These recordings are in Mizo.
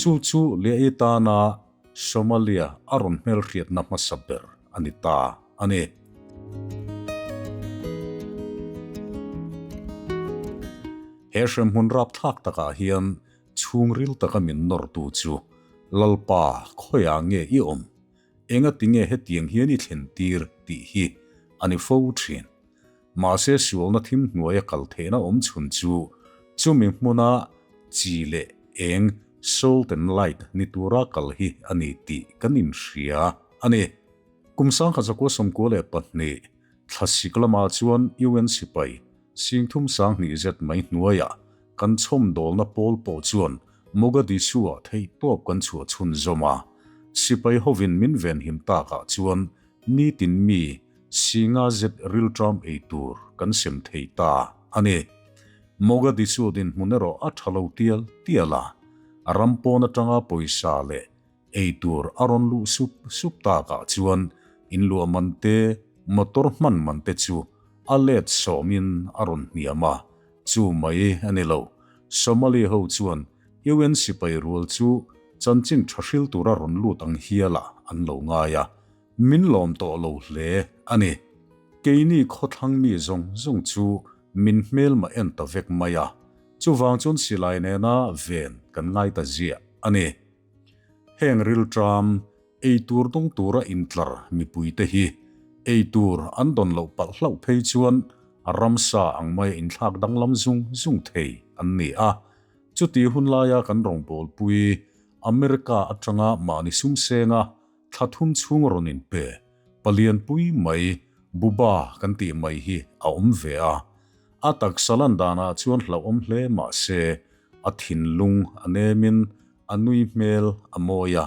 Chu chu Lia'i tana Somalia a rawn hmelhriatna hmasa ber a ni ta a ni. He hremhmun rapthlak takah hian chhungril taka min nawrtu chu Lalpa khawiah nge i awm? Engati nge hetiang hian i thlen tir tih hi a ni fo thin. Mahse sualna thim hnuaia kal theihna awm chhun chu chumi hmuna chi leh eng, salt and light, ni tura kal hi a ni tih kan inhria a ni. Kum 1992 thlasik lamah chuan UN sipai singthum 2000 zet mai hnuaiah kan chhawmdawlna pawl pawh chuan Mogadishu-ah theihtawp kan chhuah chhunzawm a. Sipai hovin min venhim takah chuan nitin mi singa zet rilṭam ei tur kan sem thei ta a ni. Mogadishu dinhmun erawh a ṭha lo tial tial a, ram pawn aṭanga pawisa leh Ei tur a rawn luh sup sup takah chuan inluah man te, motor hman man te chu a let sawmin a rawn hniam a, chu mai a ni lo. Somali ho chuan UN sipai rual chu chanchin tha hril tura rawn lut ang hialah an lo ngai a, min lawm tawh lo hle a ni. Keini khawthlang mi zawng zawng chu min hmelma en ta vek mai a, chuvang chuan silai nena ven kan ngai ta ziah a ni. Heng rilṭam, ei tur dawng tura intlar mipuite hi ei tur an dawn loh palh hlauh phei chuan ramsa ang maia inthlak danglam zung zung thei an ni a. Chuti hun laia kan rawngbawlpui America aṭanga mahni sumsenga thla thum chhung rawn inpe palianpui mai Buba kan tih mai hi a awm ve a. A taksa lan danah chuan hlauhawm hle mah se a thinlung a nemin a nui hmel a mawi a,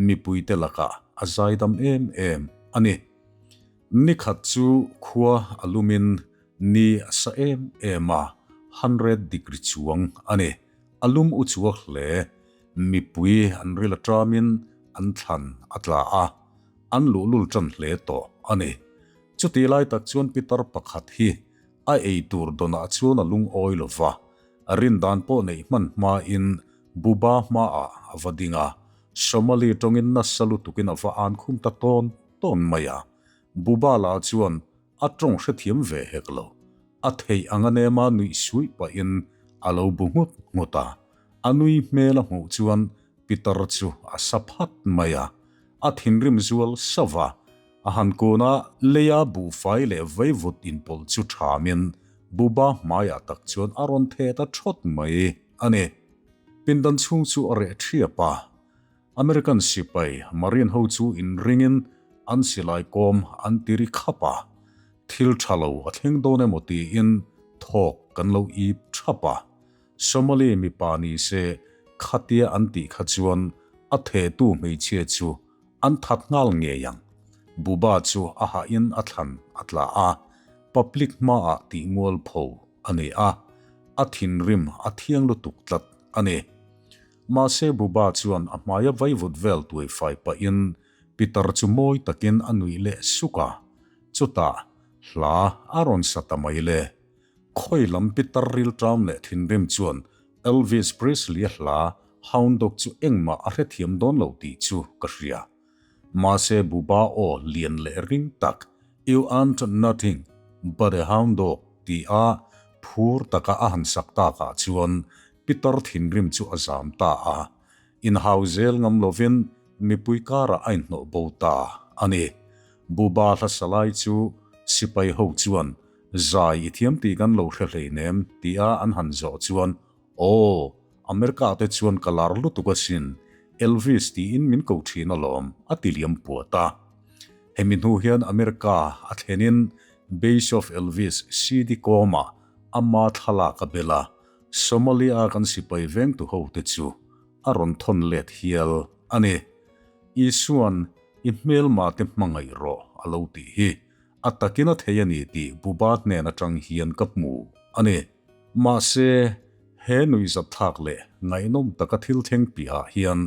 mipuite lakah a zaidam em em a ni. Nikhat chu khua a lumin ni a sa em em a, hundred degree chuang a ni. A lum u chuak hle. Mipui an ril aṭamin an thlan a tla a, an luhlul ṭan hle tawh a ni. Chutih lai tak chuan pitar pakhat hi a ei tur dawnah chuan a lungawi lo va, a rindan pawh neih hman hmain Buba hmaah a va ding a, Somali tawngin nasa lutukin a va an khum ta tawn tawn mai a. Buba lah chuan a tawng hrethiam ve hek lo. A theih ang a nema nuih suih pahin a lo bu nghut nghut a. A nui hmel a hmuh chuan Pitar chu a sa phat mai a, a thinrim zual sauh a. A han kun a, leia buhfai leh vaivut inpawlh chu thamin Buba hmaiah tak chuan a rawn theh ta thawt mai a ni. Pindan chhung chu a reh thiap a. American sipai Marine ho chu inringin an silai kawm an ti ri khap a. Thil tha lo a thleng dawn emaw tiin thawk kan lo ip thap a. Somali mipa ni se khatia an tih kha chuan a thehtu hmeichhia chu An that nghal ngei ang. Buba chu a hahin a thlan a tla a, public hmaah tih ngual pho a ni a, a thinrim a thiang lutuk tlat a ni. Mahse Buba chuan a hmaia vaivut vel tuai fai pahin Peter chu mawi takin a nuih leh suk a, chutah hla a rawn sa ta mai le. Khawi lam Peter rilṭam leh thinrim chuan Elvis Presley-a hla Hound Dog chu engmah a hrethiam dawn lo tih chu ka hria. Mahse Buba aw lian leh ring tak You aren't nothing but a hound dog ti a phur taka a han sak takah chuan Peter thinrim chu a zam ta a. Inhau zel ngam lovin mipui karah a inhnawh bo ta a ni. Buba hla salai chu sipai ho chuan Zai i thiam tih kan lo hre hleinem tia an han zawh chuan, Aw, America te chuan ka lar lutuk asin, Elvis tiin min ko thin alawm, a ti liam puat a. Hemi hnu hian America a thlenin Base of Elvis CD kawmah ama thlalak a bel a, Somalia kan sipai vengtu hote chu a rawn thawn let hial a ni. Isuan i hmelmate hmangaih rawh a lo tih hi. A takin a thei a ni tih Buba hnen atang hian ka hmu a ni. Mahse, he nuihzat thlak leh ngaihnawm taka thil thleng piahah hian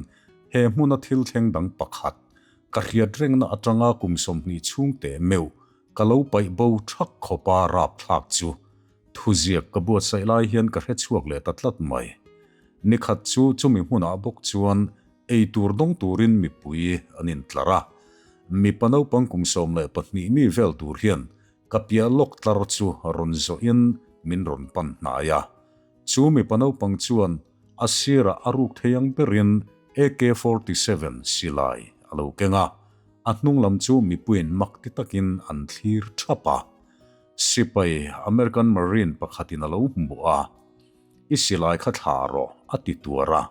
he hmuna thil thleng dang pakhat, ka hriat rengna atanga kum 20 chhung teh meuh ka lo paih bo thak khawpa rap thlak chu thuziak ka buatsaih lai hian ka hre chhuak leh ta tlat mai. Nikhat chu chumi hmunah bawk chuan ei tur dawng turin mipui an intlar a. Mipa naupang kum 12 mi vel tur hian ka piah lawk tlar chu rawn zawhin min rawn pan hnai a. Chu mipa naupang chuan a sirah a ruk thei ang berin AK-47 silai a lo keng a, a hnung lam chu mipuiin mak ti takin an thlir thap a. Sipai American Marine pakhatin a lo hmu a, I silai kha thlah rawh, a ti tuar a.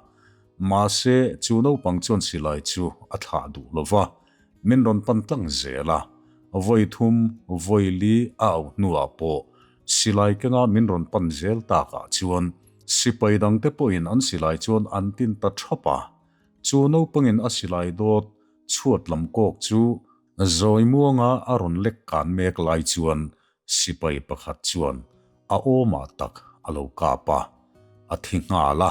Mahse, chu naupang chuan silai chu a thlah duh lo va, min rawn pan tlang zel a. Vawi thum, vawi li a auh hnuah pawh silai kenga min rawn pan zel takah chuan sipai dangte pawhin an silai chuan an tin ta thap a. Chu naupangin a silai dawt chhuat lam kawk chu Zawi muanga a rawn lek kan mek lai chuan sipai pakhat chuan a awmah tak a lo kap a, a thi nghal a,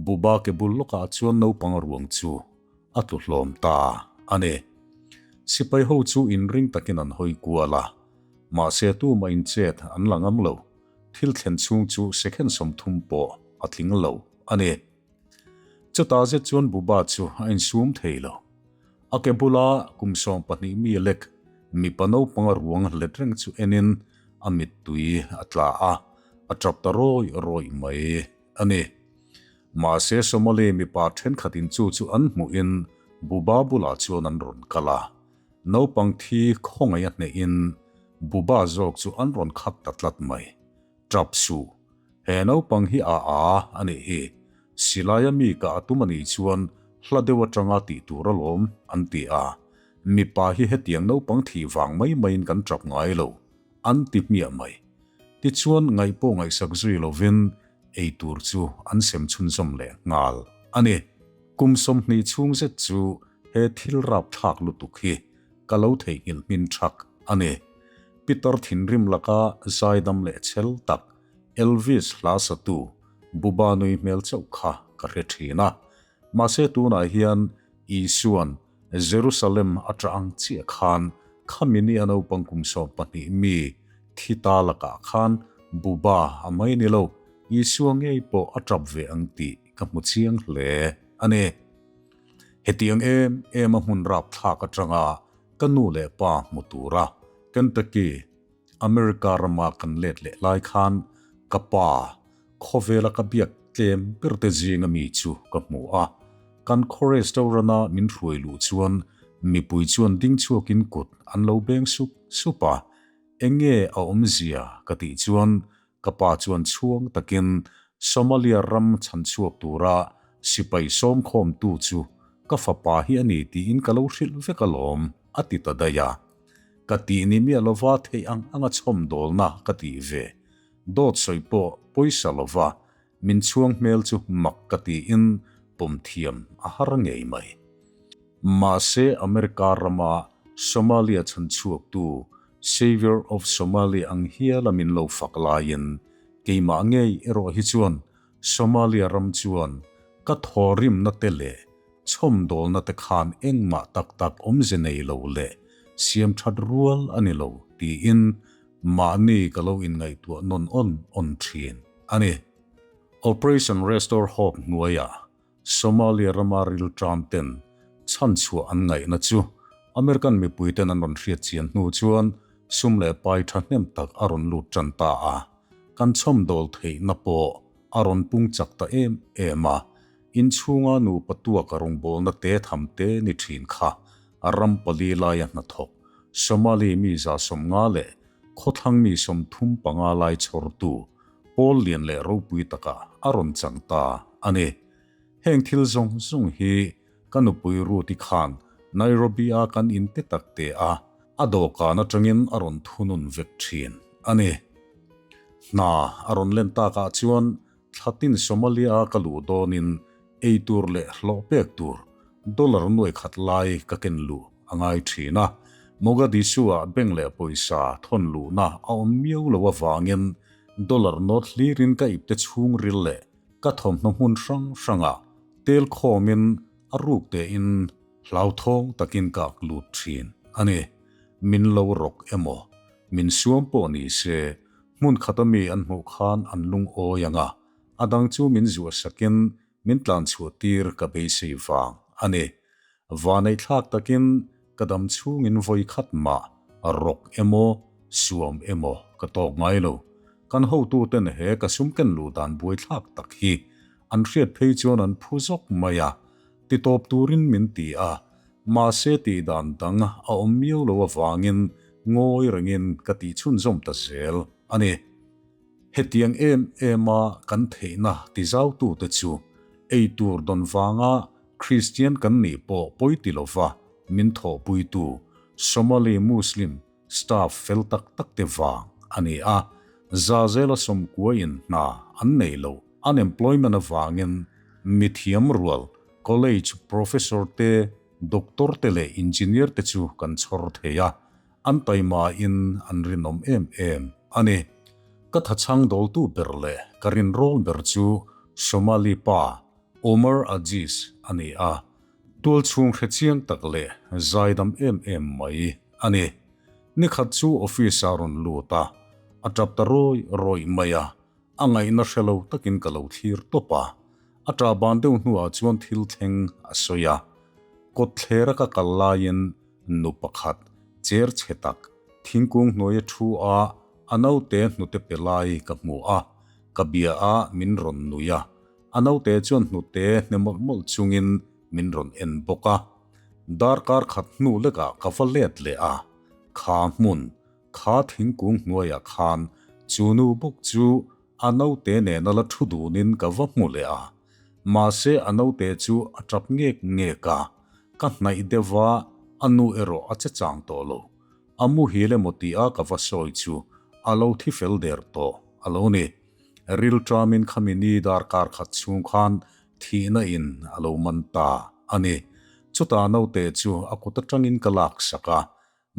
Buba ke bul lawkah chuan naupang ruang chu a tlu hlawm ta a ni. Sipai ho chu inring takin an hawi kual a, mahse tumah inchet an la ngam lo, thil thlen chhung chu second 30 pawh a tling lo a ni. Chutah zet chuan Buba chu a insum thei lo. A ke bula kum 12 mi lek mipa naupanga ruang let reng chu enin a mittui a tla a, a tap ta rawi rawi mai a ni. Mahse Somali mipa thenkhatin chu chu an hmuhin Buba bulah chuan an rawn kal a, naupang thi khawngaih a hnehin Buba zawk chu an rawn khak ta tlat mai. Tap suh. He naupang hi a a a nih hi. Silaia mi ka a tum a nih chuan hla deuh atanga tih tur alawm an ti a. Mipa hi hetiang naupang thih vang mai maiin kan tap ngai lo an ti hmiah mai. Tichuan ngaih pawh ngaihsak zui lovin ei tur chu an sem chhunzawm leh nghal a ni. Kum 20 chhung zet chu he thil rapthlak lutuk hi ka lo theihnghilh hmin thak a ni. Peter thinrim laka zaidam leh chhel tak Elvis hla satu Buba nui hmel chauh kha ka hre thin a. Mahse tunah hian Isuan Jerusalem a tah ang chiah khan khami ni a naupang kum 12 mi thi ta lakah khan Buba a mai ni lo, Isua ngei pawh a tap ve ang tih ka hmu chiang hle a ni. Hetiang em em a hmun rapthlak atanga ka nu leh pa hmu tura Kentucky, America rama kan let leh lai khan ka pa khawvela ka biak tlem ber te zinga mi chu ka hmu a. Kan khaw restaurant-a min hruai luh chuan mipui chuan ding chhuakin kut an lo beng sup sup a. Enge a awmzia ka tih chuan Ka pa chuan chhuang takin Somalia ram chhan chhuak tura sipai sawmkhawmtu chu ka fapa hi a ni tiin ka lo hrilh vek alawm, a ti ta daih a. Ka tih ni miah lova theih ang anga chhawmdawlna ka tih ve. Dawt sawi pawh pawisa lova min chhuang hmel chu mak ka tiin pawm thiam a har ngei mai. Mahse America rama Somalia chhan chhuaktu Saviour of Somalia ang hiala min lo fak laiin keimah ngei erawh hi chuan Somalia ram chuan ka thawrimna te leh chhawmdawlna te khan engmah tak tak awmze nei lo leh siam that rual a ni lo tiin mahni ka lo inngaihtuah nawn awn awn thin a ni. Operation Restore Hope hnuaiah Somalia rama rilṭam ten chhanchhuah an ngaihna chu American mipui ten an rawn hriat chian hnu chuan sum leh pai thahnem tak a rawn lut tan ta a, kan chhawmdawl theihna pawh a rawn pung chak ta em em a, inchhunga nupa tuaka rawngbawlna te tham te ni thin kha ram pali laia hnathawk Somali mi 150 leh khawthlang mi 35 lai chhawrtu pawl lian leh ropui takah a rawn chang ta a ni. Heng thil zawng zawng hi ka nupui Ruth-i khan Nairobi-a kan in te tak te a, a dawhkan atangin a rawn thunun vek thin a ni. Hna a rawn len takah chuan thlatin Somalia-a ka luh dawnin ei tur leh hlawh pek tur dollar nuai khat lai ka ken luh a ngai thin a, Mogadishu-ah bank leh pawisa thawn luhna a awm miau lo avangin dollar note hlirin ka ipte chhungril leh ka thawmhnaw hmun hrang hrangah tel khawmin a ruk tein hlauthawng takin ka ak lut thin a ni. Min lo rawk emaw, min suam pawh ni se, hmun khata mi an hmuh khan an lungawi ang a, a dang chu min zuah sakin. min tlan chhuah tir ka beisei vang a ni. Vanei thlak takin ka dam chhungin vawi khat mah rawk emaw suam emaw ka tawk ngai lo. Kan hotuten he ka sum ken luh dan buaithlak tak hi an hriat phei chuan an phu zawk mai a, titawp turin min ti a, mahse tih dan dang a awm miau lo avangin ngawi rengin ka tih chhunzawm ta zel a ni. Hetiang em ema kan theihna tizautute chu ei tur dawn vanga Kristian kan nih pawh pawi ti lova min thawhpuitu Somali Muslim staff fel tak tak te vang a ni a, Zazela sawmkuain hna an nei lo, unemployment avangin mithiam rual college professor te, doctor te leh engineer te chu kan chhawr thei a, an taimain an rinawm em em a ni. Ka thachhang dawltu ber leh ka rinrawl ber chu Somali pa Omar Aziz a ni a, tualchhung hrechiang tak leh zaidam em em mai a ni. Nikhat chu office a rawn lut a, a tap ta rawi rawi mai a, a ngaihna hre lo takin ka lo thlir tawp a. A tah ban deuh hnuah chuan thil thleng a sawi a, kawtthlera ka kal laiin nu pakhat cher chhe tak thingkung hnuaia thu a a naute hnute pe lai ka hmu a, ka bia a min rawn nui a, a naute chuan hnute hne mawlh mawlh chungin min rawn en bawk a. Darkar khat hnu lekah ka va let leh a, kha hmun, kha thingkung hnuaiah khan chu nu bawk chu a naute nena la thu dunin ka va hmu leh a. Mahse a naute chu a tap ngek ngek a, ka hnaih deuh a, a nu erawh a che chang tawh lo. A muhil emaw tih a ka va sawi chu a lo thi fel der tawh a lo ni. Rilṭamin khami ni darkar khat chhung khan thihna in a lo man ta a ni. Chutah naute chu a kut aṭangin ka lak sak a,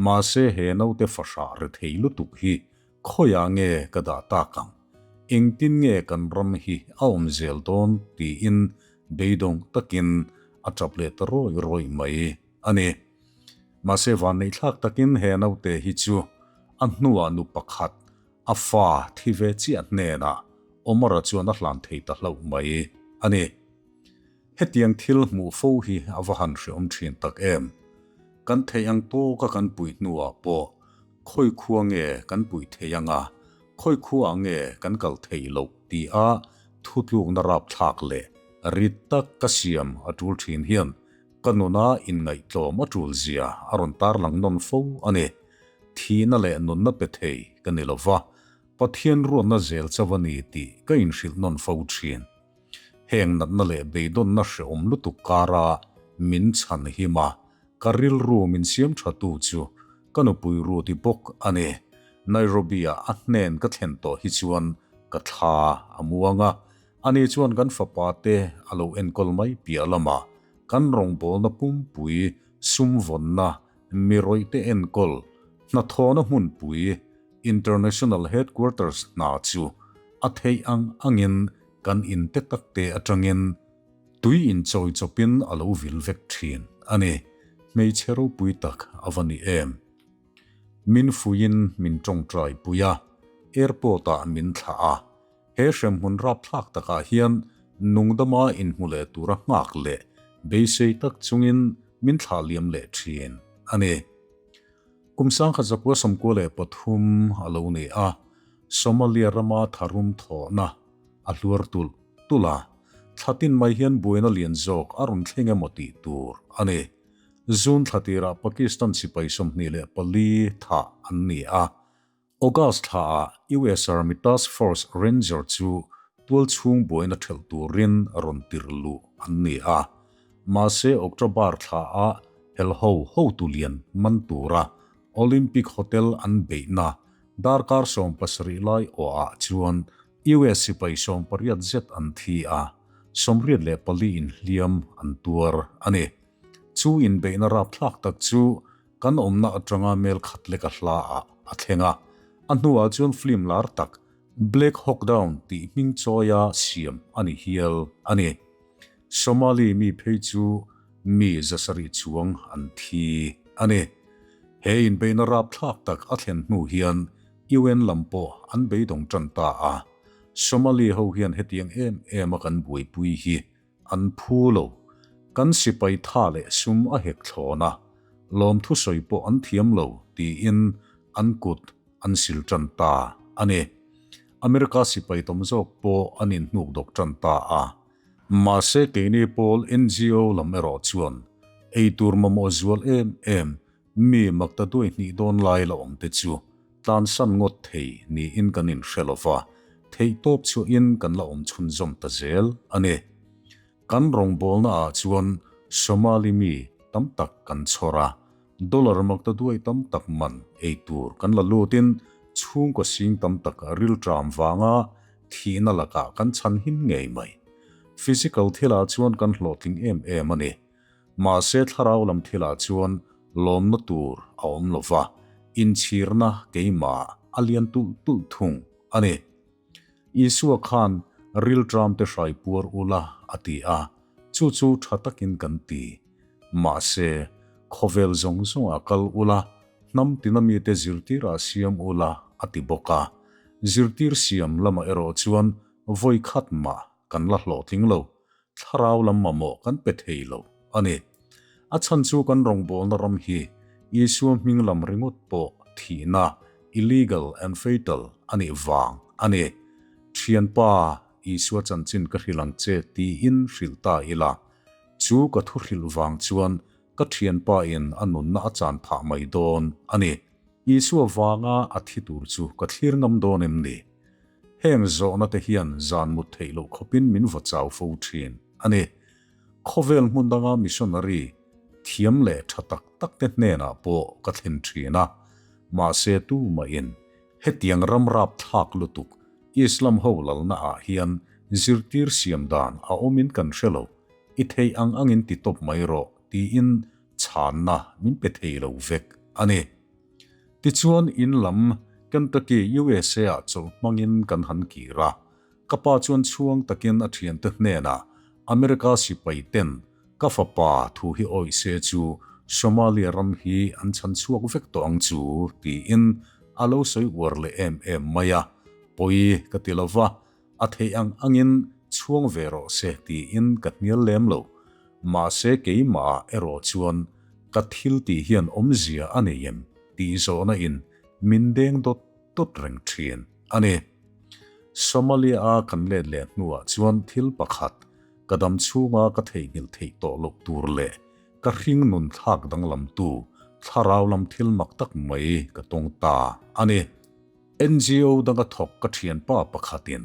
mahse he naute fahrah ri thei lutuk hi khawiah nge ka dah tak ang? Engtin nge kan ram hi a awm zel dawn tiin beidawng takin a ṭap leh ta rawi rawi mai a ni. Mahse vanneihthlak takin he naute hi chu a hnuah nu pakhat A fa thi ve chiah hnenah Omar-a chuan a hlan thei ta hlauh mai a ni. Hetiang thil hmuh fo hi a va han hreawm thin tak em? Kan theih ang tawka kan puih hnuah pawh khawi khua nge kan puih theih anga khawi khuaah nge kan kal theih loh tia thutlukna rapthlak leh rit tak ka siam a tul thin hian ka nuna inngaihtlawm a tul zia a rawn tarlang nawn fo a ni. Thihna leh nunna pe thei ka ni lo va, Pathian ruatna zel chauh a ni tih ka inhrilh nawn fo thin. Heng natna leh beidawnna hrehawm lutuk kara min chhan him a, ka rilru min siam thatu chu ka nupui Ruth-i bawk a ni. Nairobi-ah a hnen ka thlen tawh hi chuan ka thla a muang a, ani chuan kan fapa te a lo enkawl mai piah lamah kan rawngbawlna pumpui sum vawnna Mi rawihte enkawl, hnathawhna hmunpui, International Headquarters hna chu a theih ang angin kan in te tak te atangin tui inchawi chawpin a lo vil vek thin a ni. Hmeichhe ropui tak a va ni em. Min fuiin min tawngtai pui a, airport ah min thlah a. He hremhmun rapthlak takah hian nungdama inhmu leh tura nghak leh beisei tak chungin min thlah liam leh thin a ni. Kum 1993 a lo ni a, Somalia rama tharum thawhna a hluar tulh tulh a, thla tin mai hian buaina lian zawk a rawn thleng emaw tih tur a ni. June thla tirah Pakistan sipai 24 thah an ni a, August thlaah US Army Task Force Ranger chu tualchhung buaina thelh turin rawn tirh luh an ni a. Mahse October thlaah helho hotu lian man tura Olympic Hotel an beihna darkar 70 lai awhah chuan US sipai 18 zet an thi a, 84 inhliam an tuar a ni. Chu inbeihna rapthlak tak chu Kan awmna atanga mel khat lek a hla ah a thleng a, a hnuah chuan film lar tak Black Hawk Down tih hming chawia siam a ni hial a ni. Somali mi phei chu mi zasarih chuang an thi a ni. He inbeihna rapthlak tak a thlen hnu hian UN lam pawh an beidawng tan ta a, Somali ho hian hetiang em em a kan buaipui hi. an phu lo. Kan sipai tha leh sum a hek thlawn a, lawmthu sawi pawh an thiam lo, tiin an kut an sil tan ta a ni. America sipai tam zawk pawh an inhnuk dawk tan ta a. Mahse keini pawl NGO lam erawh chuan eitur mamawh zual em em mi makta duai hnih dawn lai la awm te chu tlansan ngawt thei niin kan inhre lo va, theihtawp chhuahin kan la awm chhunzawm ta zel a ni. Kan rawngbawlna ah chuan Somali mi tam tak kan chhawr a, dollar makta duai tam tak man ei tur kan la lutin chhungkaw sing tam tak rilṭam vanga thihna lakah kan chhan him ngei mai. Physical thilah chuan kan hlawhtling em em a ni. Mahse thlarau lam thilah chuan lawmna tur a awm lo va, inchhirna keimah a lian tulh tulh thung a ni. Isua khan rilṭamte hrai puar ula a ti a, chu chu ṭha takin kan ti. Mahse, khawvel zawng zawngah kal ula, hnam tina mite zirtirah siam ula a ti bawk a. Zirtir siam lamah erawh chuan vawi khat mah kan la hlawhtling lo, thlarau lam mamawh kan pe thei lo a ni. A chhan chu kan rawngbawlna ram hi Isua hming lam ringawt pawh thihna, illegal and fatal, a nih vang a ni. Thianpa, Isua chanchin ka hrilh ang che tiin hrilh ta ila, chu ka thu hrilh vang chuan ka thianpa in a nunna a chan phah mai dawn a ni. Isua vanga a thi tur chu ka thlir ngam dawn em ni? Heng zawhna te hian zan mut theih loh khawpin min va chau fo thin a ni. Khawvel hmun danga missionary thiam leh tha tak tak te hnenah pawh ka thlen thin a, mahse tumahin hetiang ram rap thlak lutuk Islam ho lalna ah hian zirtir siam dan a awmin kan hre lo, i theih ang angin ti tawp mai rawh tiin chhanna min pe thei lo vek a ni. Tichuan in lam Kentucky, USA ah chawlh hmangin kan han kir a, ka pa chuan chhuang takin a thiante hnenah America sipai ten ka fapa thu hi awih se chu Somalia ram hi an chhan chhuak vek tawh ang chu tiin a lo sawi uar leh em em mai a, pawi ka ti lova, A theih ang angin chhuang ve rawh se tiin ka hnial lem lo. Mahse keimahah erawh chuan ka thil tih hian awmzia a nei em tih zawhna in min deng dawt dawt reng thin a ni. Somalia a kan let leh hnuah chuan thil pakhat ka dam chhunga ka theihnghilh theih tawh loh tur leh ka hring nun thlak danglamtu thlarau lam thil mak tak mai ka tawng ta a ni. NGO danga thawk ka thianpa pakhatin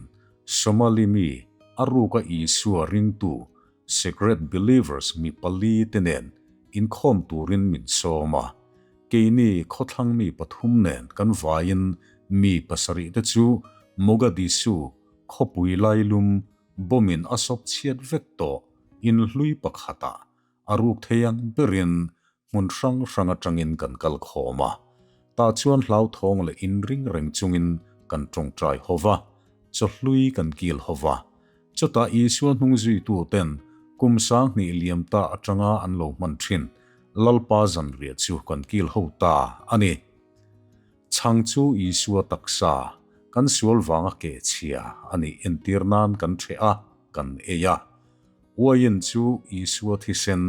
Somali mi a ruka Isua ringtu Secret Believers mi pali te nen inkhawm turin min sawm a. Keini khawthlang mi pathum nen kan vaiin mi pasarih te chu Mogadishu khawpui lailum bomb-in a sawp chhiat vek tawh inhlui pakhatah A ruk thei ang berin hmun hrang hrang atangin kan kal khawm a, tah chuan hlauthawng leh inring reng chungin kan tawngtai ho va, chawhlui kan kil ho va. Chutah Isua hnung zuituten kum 2000 liam ta atanga an lo hman thin Lalpa zanriah chu kan kil ho ta a ni. Chhang chu Isua taksa, kan sual vanga kehchhia a nih entir nan kan ṭheh a, kan ei a. Uaiin chu Isua thisen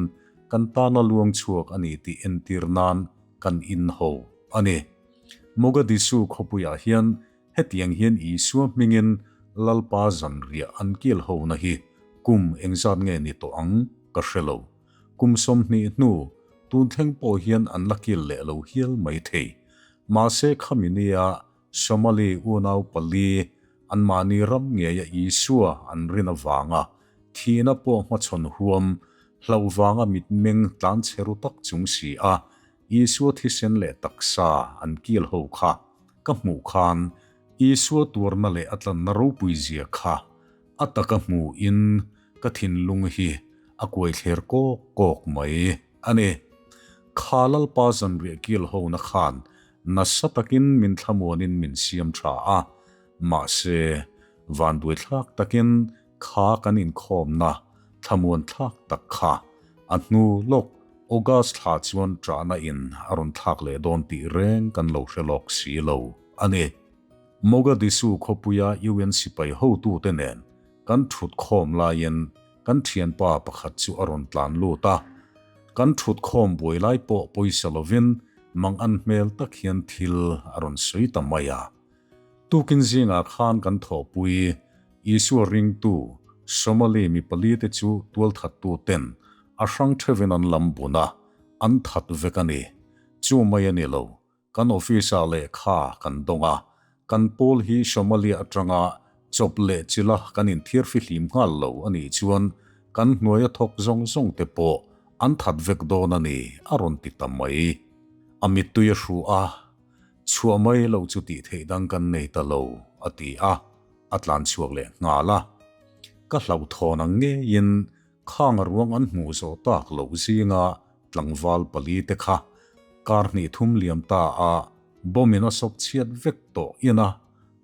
kan tana luang chhuak a ni tih entir nan kan inho a ni. Mogadishu khawpuiah hian hetiang hian Isua hmingin Lalpa zanriah an kil hona hi kum engzat nge ni tawh ang ka hre lo. Kum 20 hnu tun thleng pawh hian an la kil leh lo hial mai thei. Mahse khami nia Somali unau pali anmahni ram ngeia Isua an rin avanga thihna pawh hmachhawn huam hlauh vanga mitmeng tlan chhe ru tak chung si a Isua thisen leh taksa an kil ho kha ka hmuh khan Isua tuarna leh a tlanna ropui zia kha a taka hmuhin ka thinlung hi a kuai thler kawk kawk mai a ni. Kha Lalpa zanriah kil hona khan nasa takin min thlamuanin min siam tha a, mahse, vanduai thlak takin kha kan inkhawmna thlamuan thlak tak kha a hnu lawk August thla chuan ṭahna in a rawn thlak leh dawn tih reng kan lo hre lawk si lo a ni. Mogadishu khawpuia UN sipai hotute nen kan thut khawm laiin. kan thianpa pakhat chu a rawn tlan lut a. Kan thut khawm buai lai pawh pawisa lovin mang an hmel tak hian thil a rawn sawi ta mai a. Tukin zingah khan kan thawhpui Isua ringtu Somali mi pali te chu tualthattu ten a hrang theuhin an lam bun a, an that vek a ni. Chu mai a ni lo, kan office ah lehkha kan dawng a, kan pawl hi Somalia atanga chawp leh chila kan inthiar fihlim nghal lo a nih chuan kan hnuaia thawk zawng zawng te pawh an that vek dawn a ni a rawn ti ta mai. A mittui a hru a, chhuah mai loh chu tih theih dang kan nei ta lo a ti a, a tlan chhuak leh nghal a. Ka hlauhthawn ang ngeiin Khang a ruang an hmuh zawh tak loh zinga tlangval pali te kha kar hnih thum liam ta a bomb in a sawp chhiat vek tawh in a,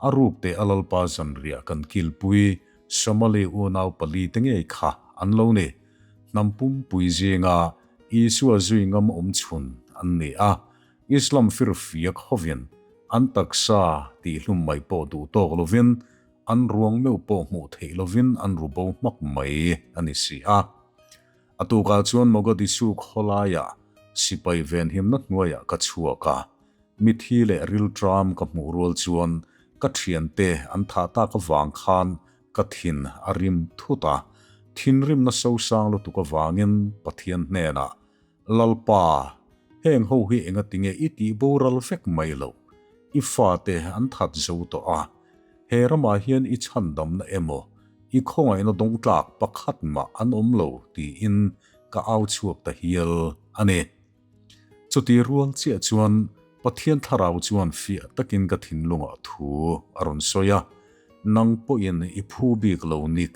a ruk teh a Lalpa zanriah kan kilpui Somali unau pali te ngei kha an lo ni. Hnam pumpui zinga Isua zui ngam awm chhun an ni a, Islam firfiak hovin an taksa tihhlum mai pawh duh tawk lovin An ruang meuh pawh hmuh theih lovin an ru bo hmak mai a ni si a. A tukah chuan Mogadishu khawlaiah sipai venhimna hnuaiah ka chhuak a, mithi leh rilṭam ka hmuh rual chuan ka ṭhiante an thah tak avang khan ka thin a rim thut a, thinrimna sosang lutuk avangin Pathian hnenah, Lalpa, heng ho hi engatinge i tih boral vek mai loh? I fate an that zo tawh a, he ramah hian i chhandamna emaw, i khawngaihna dawngtlak pakhat mah an awm lo tiin ka au chhuak ta hial a ni. Chuti rual chiah chuan Pathian thlarau chuan fiah takin ka thinlungah thu a rawn sawi a, Nang pawhin i phu bik lo Nick,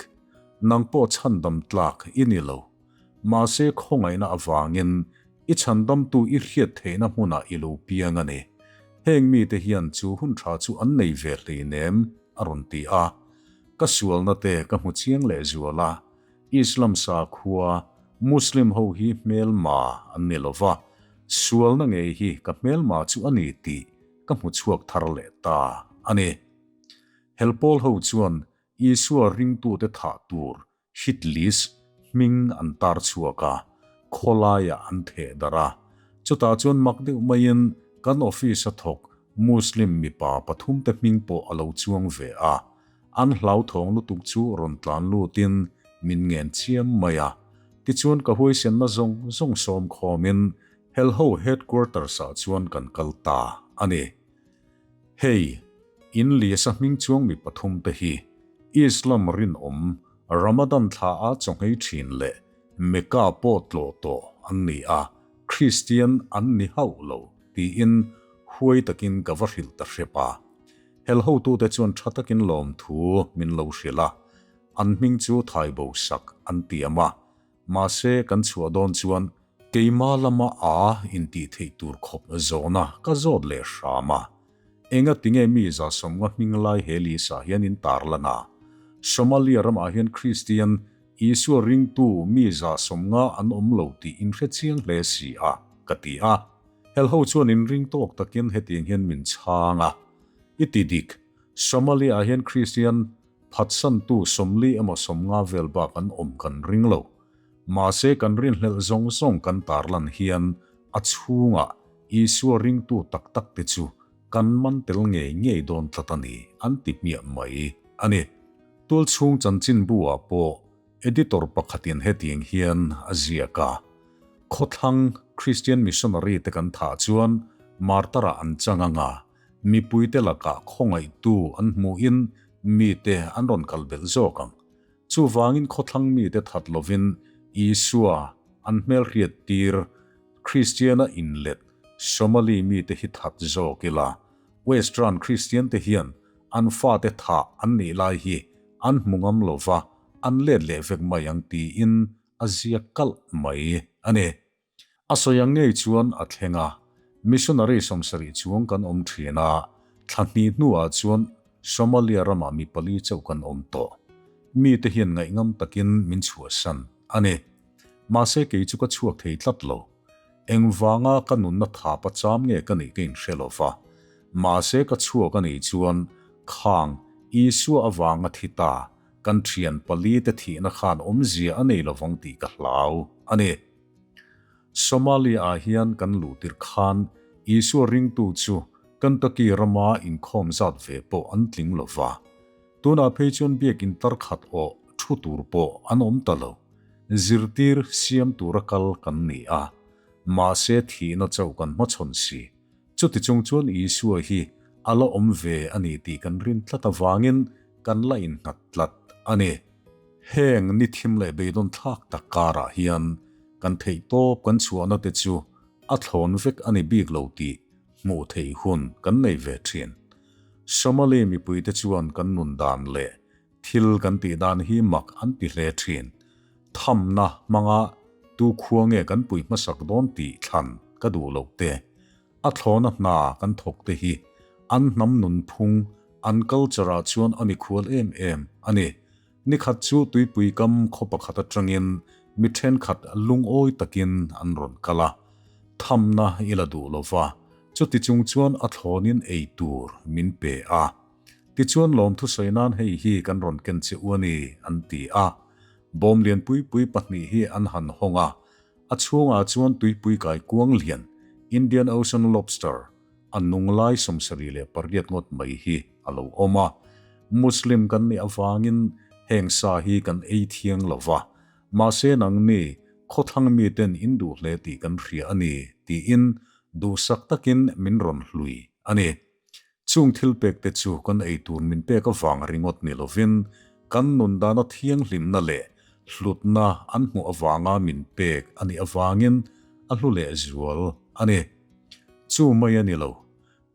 nang pawh chhandam tlak i ni lo. Mahse khawngaihna avangin i chhandamtu i hriat theihna hmunah i lo piang a ni. Heng mite hian chu hun tha chu an nei ve hleinem, a rawn ti a. Ka sualna te ka hmu chiang leh zual a. Islam sakhua, Muslim ho hi hmelma an ni lova, sualna ngei hi ka hmelma chu a ni tih ka hmu chhuak thar leh ta a ni. Helpawl ho chuan Isua ringtute thah tur Hit list hming an tar chhuak a, khawlaiah an theh darh a. Chutah chuan mak deuh maiin kan office a thawk Muslim mipa pathumte hming pawh a lo chuang ve a. An hlauthawng lutuk chu rawn tlan lutin min ngen chiam mai a. Tichuan ka huaisenna zawng zawng sawm khawmin Helho headquarters-ah chuan kan kal ta a ni. Hei, in Lisa hming chuang mi pathumte hi Islam rinawm Ramadan thla a chawnghei thin leh Mecca pawh tlawh tawh an ni a, Kristian an ni hauh lo tiin huai takin ka va hrilh ta hrep a. Hel hotute chuan tha takin lawmthu min lo hrilh a, an hming chu thaibo sak an tiam a, Mahse kan chhuah dawn chuan keima lama a intih theih tur khawp zawhna ka zawt leh hram a. Enga tinge mi 150 hming lai he lisa hian in tarlan a? Somalia ramah hian Kristian, Isua ringtu mi 150 an awm lo tih in hre chiang hle si a, ka ti a. Helho chuan inring tawk takin hetiang hian min chhang a, I ti dik, Somalia ah hian Kristian Phatsantu 40 emaw 50 vel bak an awm kan ring lo. Mahse kan rinhlelh zawng zawng kan tarlan hian a chhungah Isua ringtu tak tak te chu kan man tel ngei ngei dawn tlat a ni an ti hmiah mai a ni. Tualchhung chanchinbu ah pawh editor pakhatin hetiang hian a ziak a, Khawthlang Christian missionary te kan thah chuan martar-ah an chang anga Mipuite lakah khawngaihtu an hmuhin mite an rawn kal belh zawk ang. Chuvangin khawthlang mite that lovin Isua an hmelhriat tir Kristiana inlet Somali mite hi that zawk ila, Western Kristiante hian an fate thah an nih lai hi an hmu ngam lova an let leh vek mai ang tiin a ziak kalh mai a ni. A sawi ang ngei chuan a thleng a, missionary 70 chuang kan awm thin a, thla hnih hnuah chuan Somalia ramah mi pali chauh kan awm tawh. Mite hian ngaihngam takin min chhuahsan a ni. Mahse kei chu ka chhuak thei tlat lo. Engvanga ka nunna thapa cham nge ka nih ka inhre lo va. Mahse ka chhuak a nih chuan khang Isua avanga thi ta. kan thian palite thihna khan awmzia a nei lovang tih ka hlau a ni. Somalia-ah hian kan luh tirh khan Isua ringtu chu Kentucky rama inkhawm zat ve pawh an tling lo va. Tunah phei chuan biakin tar khat awh thu tur pawh an awm ta lo. Zirtir siam tura kal kan ni a, mahse thihna chauh kan hmachhawn si. Chuti chung chuan Isua hi a la awm ve a ni tih kan rin tlat avangin kan la innghat tlat a ni. Heng ni thim leh beidawn thlak tak karah hian kan theihtawp kan chhuahna te chu a thlawn vek a ni bik lo tih hmuh theih hun kan nei ve thin. Somali mipuite chuan kan nun dan leh thil kan tih dan hi mak an ti hle thin. Thamna hmanga tu khua nge kan pui hmasak dawn tih thlan ka duh loh te, a thlawna hna kan thawk te hi an hnam nunphung, an culture ah chuan a mikhual em em a ni. Nikhat chu tuipui kam khaw pakhat atangin mi thenkhat lungawi takin an rawn kal a, thamna i la duh lova, chuti chung chuan a thlawnin ei tur min pe a. Tichuan lawmthu sawi nan hei hi kan rawn ken che u a ni, an ti a. Bawm lian pui pui pahnih hi an han hawng a, a chhungah chuan tuipui kai kuang lian, Indian Ocean Lobster, a nung lai 78 ngawt mai hi a lo awm a. Muslim kan nih avangin heng sa hi kan ei thiang lo va, mahse nangni khawthlang miten in duh hle tih kan hria a ni, tiin duhsak takin min rawn hlui a ni. Chung thil pek te chu kan ei tur min pek avang ringawt ni lovin kan nun dana thianghlimna leh hlutna an hmuh avanga min pek a nih avangin a hlu leh zual a ni. Chu mai a ni lo,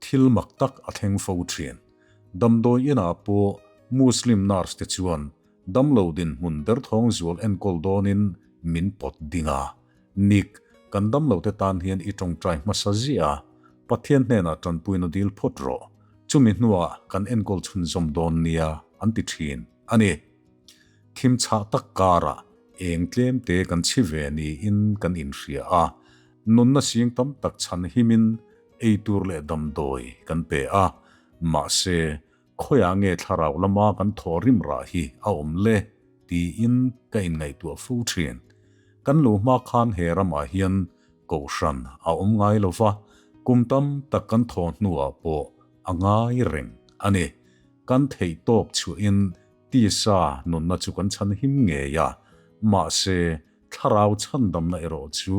thil mak tak a thleng fo thin. Damdawi inah pawh Muslim nurse te chuan damlo dinhmun derthawng zual enkawl dawnin min pawt ding a. Nick, kan damlote tan hian i tawngtai hmasa ziah a, Pathian hnenah tanpuina dil phawt rawh. Chumi hnuah kan enkawl chhunzawm dawn nia an ti thin a ni. Thim chhah tak karah eng tlemte kan chhi ve niin kan inhria a, nunna sing tam tak chhan himin ei tur leh damdawi kan pe a, mahse, khawiah nge thlarau lama kan thaw rim rah hi a awm le tiin ka inngaihtuah fo thin. Kan lo hma khan he ramah hian kohhran a awm ngai lo va, kum tam tak kan thaw hnuah pawh a ngai reng a ni. Kan theih tawp chhuahin tisa nunna chu kan chhan him ngei a, mahse thlarau chhandamna erawh chu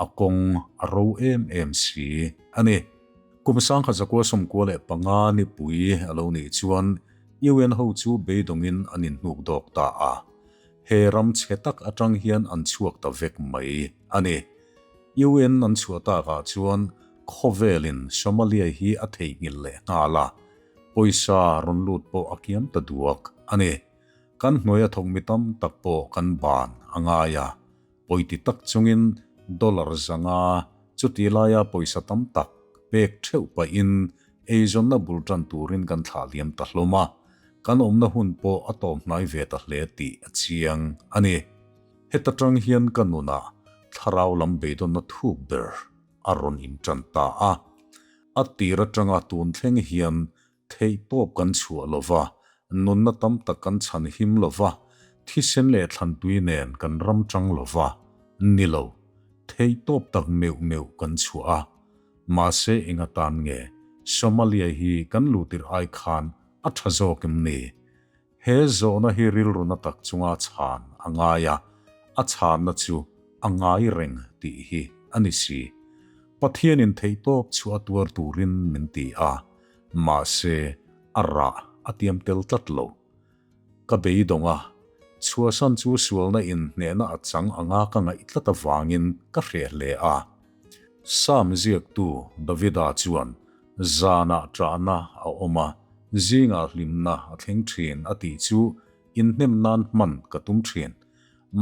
a kawng a ro em em si a ni. Kum 1995 nipui a lo nih chuan UN ho chu beidawngin an inhnuk dawk ta a, he ram chhe tak atang hian an chhuak ta vek mai a ni. UN an chhuah takah chuan khawvelin Somalia hi a theihnghilh leh nghal a, pawisa rawn lut pawh a kiam ta duak a ni. Kan hnuaia thawk mi tam tak pawh kan ban a ngai a, pawiti tak chungin dollar zanga chuti laia pawisa tam tak pek theuh pahin eizawnna bul tan turin kan thlah liam ta hlawm a, kan awmna hun pawh a tawp hnai ve ta hle tih a chiang a ni. Heta tang hian ka nunah thlarau lam beidawnna thuk ber a rawn intan ta a, a tir atanga tun thleng hian Theihtawp kan chhuah lo va, nunna tam tak kan chhan him lo va, thisen leh thlantui nen kan ram chang lo va, ni lo, theihtawp tak meuh meuh kan chhuah a. Mahse eng atan nge Somalia hi kan luhtirh ai khan a tha zawk em ni? He zawhna hi rilruna tak chunga chhan a ngai a, a chhanna chu a ngai reng tih hi a ni si. Pathianin theihtawp chhuah tuar turin min ti a, mahse a rah a tiam tel tlat lo. Ka beidawng a, chhuahsan chu sualna in hnehna a chang anga ka ngaih tlat avangin ka hreh hle a. Psalm ziaktu Davida chuan Zanah ṭahna a awm a, zingah hlimna a thleng ṭhin a tih chu inhnem nan hman ka tum ṭhin.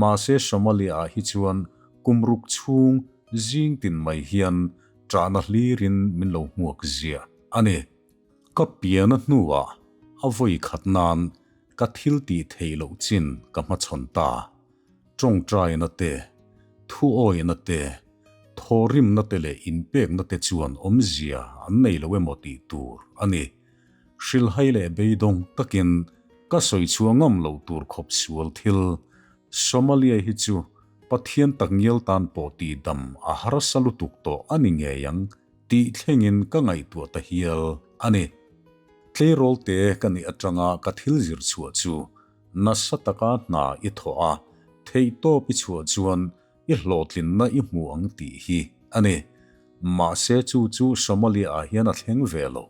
Mahse Somalia-ah hi chuan kum ruk chhung zing tin mai hian ṭahna hlirin min lo hmuak ziah a ni. Ka piana hnuah a vawi khat nan ka thil tih theih loh chin ka hmachhawn ta. Tawngtaina te, thuawina te, thawhrimna te leh inpekna te chuan awmzia an nei lo emaw tih tur a ni. Hrilhai leh beidawng takin Ka sawi chhuah ngam loh tur khawp sual thil. Somalia hi chu Pathian takngial tan pawh tihdam a harsa lutuk tawh a ni ngei ang tih thlengin ka ngaihtuah ta hial a ni. Tleirawl te ka nih atanga ka thil zir chhuah chu nasa taka hna i thawh a, theihtawp i chhuah chuan i hlawhtlinna i hmu ang tih hi a ni. Mahse chu chu Somalia ah hian a thleng ve lo.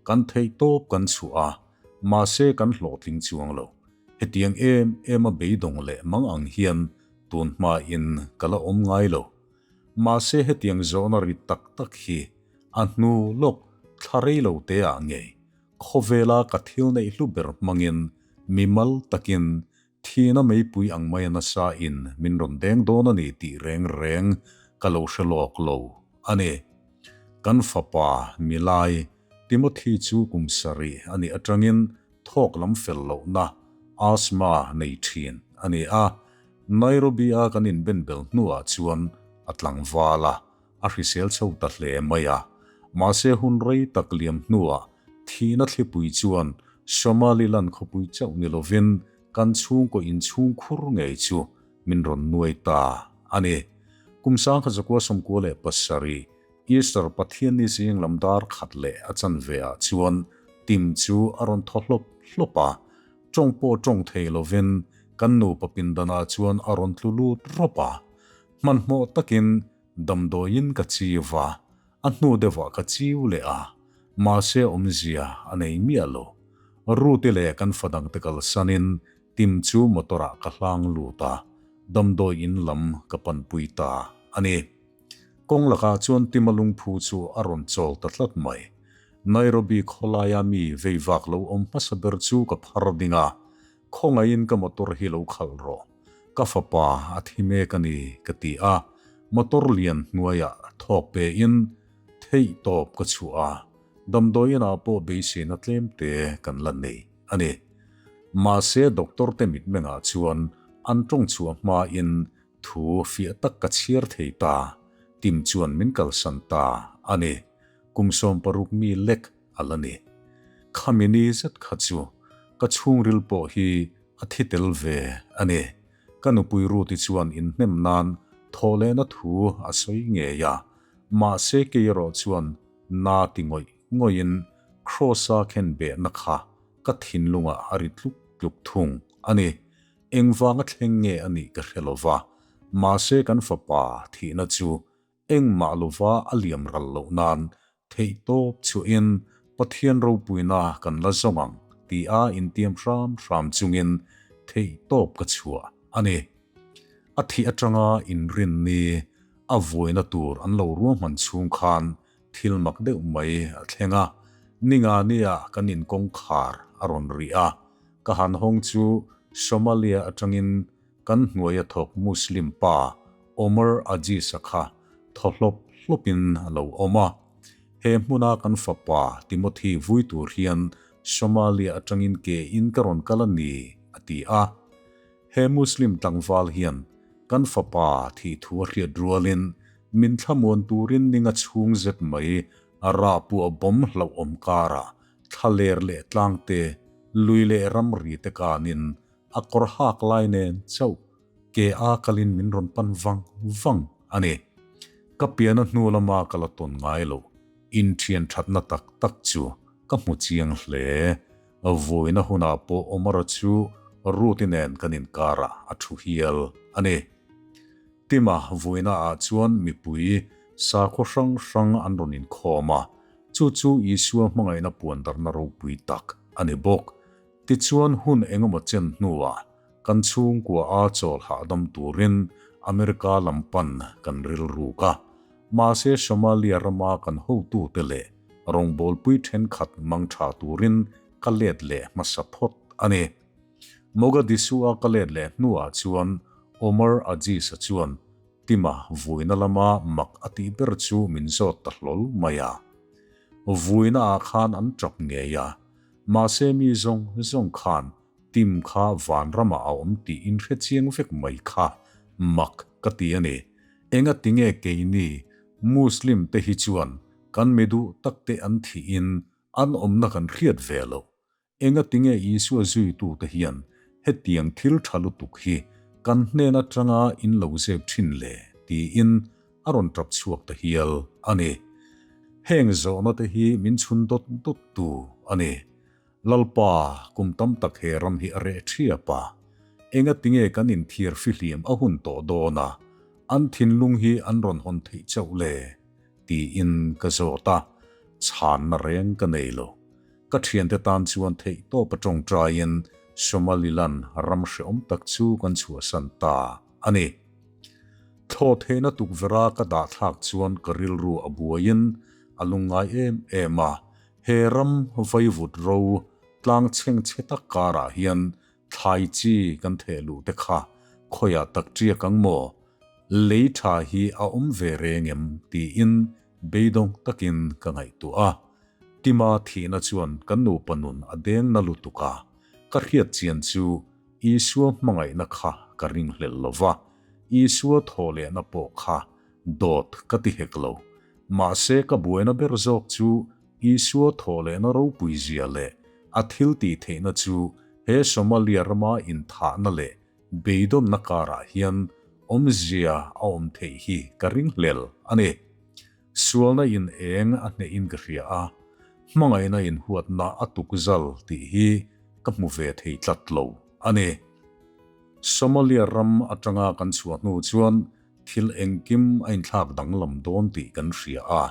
Kan theihtawp kan chhuah a, mahse kan hlawhtling chuang lo. Hetiang em em a beidawng leh mang ang hian tun hmain ka la awm ngai lo. Mahse hetiang zawhna rit tak tak hi a hnu lawk thla rei lo te ah ngei khawvela ka thil neih hlu ber hmangin mimal takin thina meipui ang mai a nasa in min rawn deng dawn a ni tih reng reng ka lo hre lawk lo a ni. Kan fapa Milai Timothy chu kum sarih a nih atangin thawk lam fel lohna, asthma, nei thin a ni a. Nairobi-a kan inbenbel hnuah chuan a tlangval a, a hrisel chho ta hle mai a. Mahse hun rei tak liam hnuah thihna thlipui chuan Somaliland khawpui chauh ni lovin kan chhungkaw inchhung khur ngei chu min rawn nuai ta a ni. Kum 1997 Easter Pathianni zing lam dar khat leh a chanve ah chuan Tim chu a rawn thaw hlawp hlawp a, tawng pawh tawng thei lovin kan nupa pindanah chuan a rawn tlu lut rawp a. Hmanhmawh takin damdawiin ka chiu a, a hnu deuhah ka chiu leh a, mahse awmzia a nei miah lo. Ruti leh kan fa dangte kalsanin Tim chu motor-ah ka hlang lut a, damdawiin lam ka panpui ta a ni. Kawng lakah chuan Tima lungphu chu a rawn chawl ta tlat mai. Nairobi khawlaia mi vei vak lo awm hmasa ber chu ka phar ding a, Khawngaihin ka motor hi lo khalh rawh. Ka fapa a thi mek a ni, ka ti a. Motor lian hnuaiah thawk pein theih tawp ka chhuah a, damdawiinah pawh beiseina tlem te kan la nei a ni. Mahse doctor te mitmengah chuan an tawng chhuah hmain Thu fiah tak ka chhiar thei ta, Tim chuan min kalsan ta a ni. Kum 60 mi lek a la ni. Khami ni zet kha chu ka chhungril pawh hi a thi tel ve a ni. Ka nupui Ruth-i chuan inhnem nan thawhlehna thu a sawi ngei a, mahse kei erawh chuan na ti ngawih ngawihin Kross-a khen behna kha ka thinlungah a ri tluk tluk thung a ni. Engvanga thleng nge a nih ka hre lo va, mahse kan fapa thihna chu engmah lova a liam ral loh nan theihtawp chhuahin Pathian ropuina kan la zawng ang tia intiam hram hram chungin theihtawp ka chhuah a ni. A thih atanga inrinni a vuaina tur an lo ruahman chhung khan thil mak deuh mai a thleng a, ninga nia kan inkawngkhar a rawn ri a, Ka han hawng chu Somalia atangin kan hnuaia thawk Muslim pa Omar Aziz-a kha thaw hlawp hlawpin a lo awm a. He hmuna kan fapa Timothy vui tur hian Somalia atangin ke in ka rawn kal a ni, a ti a. He Muslim tlangval hian kan fapa thih thu a hriat rualin min thlamuan turin ninga chhung zet mai a rahpuah bawm hlauhawm karah Thlaler leh tlangte, lui leh ramri te kanin a kawr hak lai nen chauh ke a kalin min rawn pan vang vang a ni. Ka piana hnu lama ka la tawn ngai lo, inthian thatna tak tak chu ka hmu chiang hle. Vawiina hunah pawh Omar-a chu Ruth-i nen kan inkarah a thu hial a ni. Tima vawiina ah chuan mipui sakhaw hrang hrang an rawn inkhawm a, Chu chu Isua hmangaihna puandarna ropui tak a ni bawk. Tichuan hun engemaw chen hnuah kan chhungkua a chawl hahdam turin America lam pan kan rilruk a. Mahse Somalia rama kan hotute leh rawngbawlpui thenkhat mang tha turin ka let leh hmasa phawt a ni. Mogadishu-a ka let leh hnuah chuan Omar Aziz-a chuan Tima vuina lama mak a tih ber chu min zawt ta hlawl mai a. Vuina ah khan an tap ngei a, mahse mi zawng zawng khan Tim kha vanramah a awm tih in hre chiang vek mai kha mak ka ti a ni. Enga tinge keini Muslim te hi chuan kan mi duh tak te an thih in an awmna kan hriat ve loh. Engatinge Isua zuitute hian hetiang thil tha lutuk hi kan hnen atanga in lo zep thin le? tiin a rawn tap chhuak ta hial a ni. Heng zawhna te hi min chhun dawt dawt tu a ni. Lalpa, kum tam tak he ram hi a reh thiap a. Engatinge kan inthiar fihlim a hun tawh dawn a, an thinlung hi an rawn hawn theih chauh le? Tiin ka zawt a, chhanna reng ka nei lo. Ka thiante tan chuan theihtawp a tawngtaiin Somaliland ram hreawm tak chu kan chhuahsan ta a ni. Thlawh theihna tukverha ka dah thlak chuan ka rilru a buaiin a lungngai em em a, he ram vaivut ro tlang chhengchhe tak karah hian thlai chi kan theh luh te kha khawiah tak ṭiak ang maw? Lei ṭha hi a awm ve reng em? tiin beidawng takin ka ngaihtuah a. Tima thihna chuan kan nupa nun a deng na lutuk a, ka hriat chian chu Isua hmangaihna kha ka ringhlel lo va, Isua thaw lehna pawh kha dawt ka ti hek lo. Mahse ka buaina ber zawk chu Isua thaw lehna ropui zia leh a thil tih theihna chu he Somalia rama inthahna leh beidawnna karah hian awmzia a awm theih hi ka ringhlel a ni. Sualna in eng a hneh in ka hria a, hmangaihna in huatna a tuk zal tih hi ka hmu ve thei tlat lo a ni. Somalia ram atanga kan chhuah hnu chuan thil engkim a inthlak danglam dawn tih kan hria a,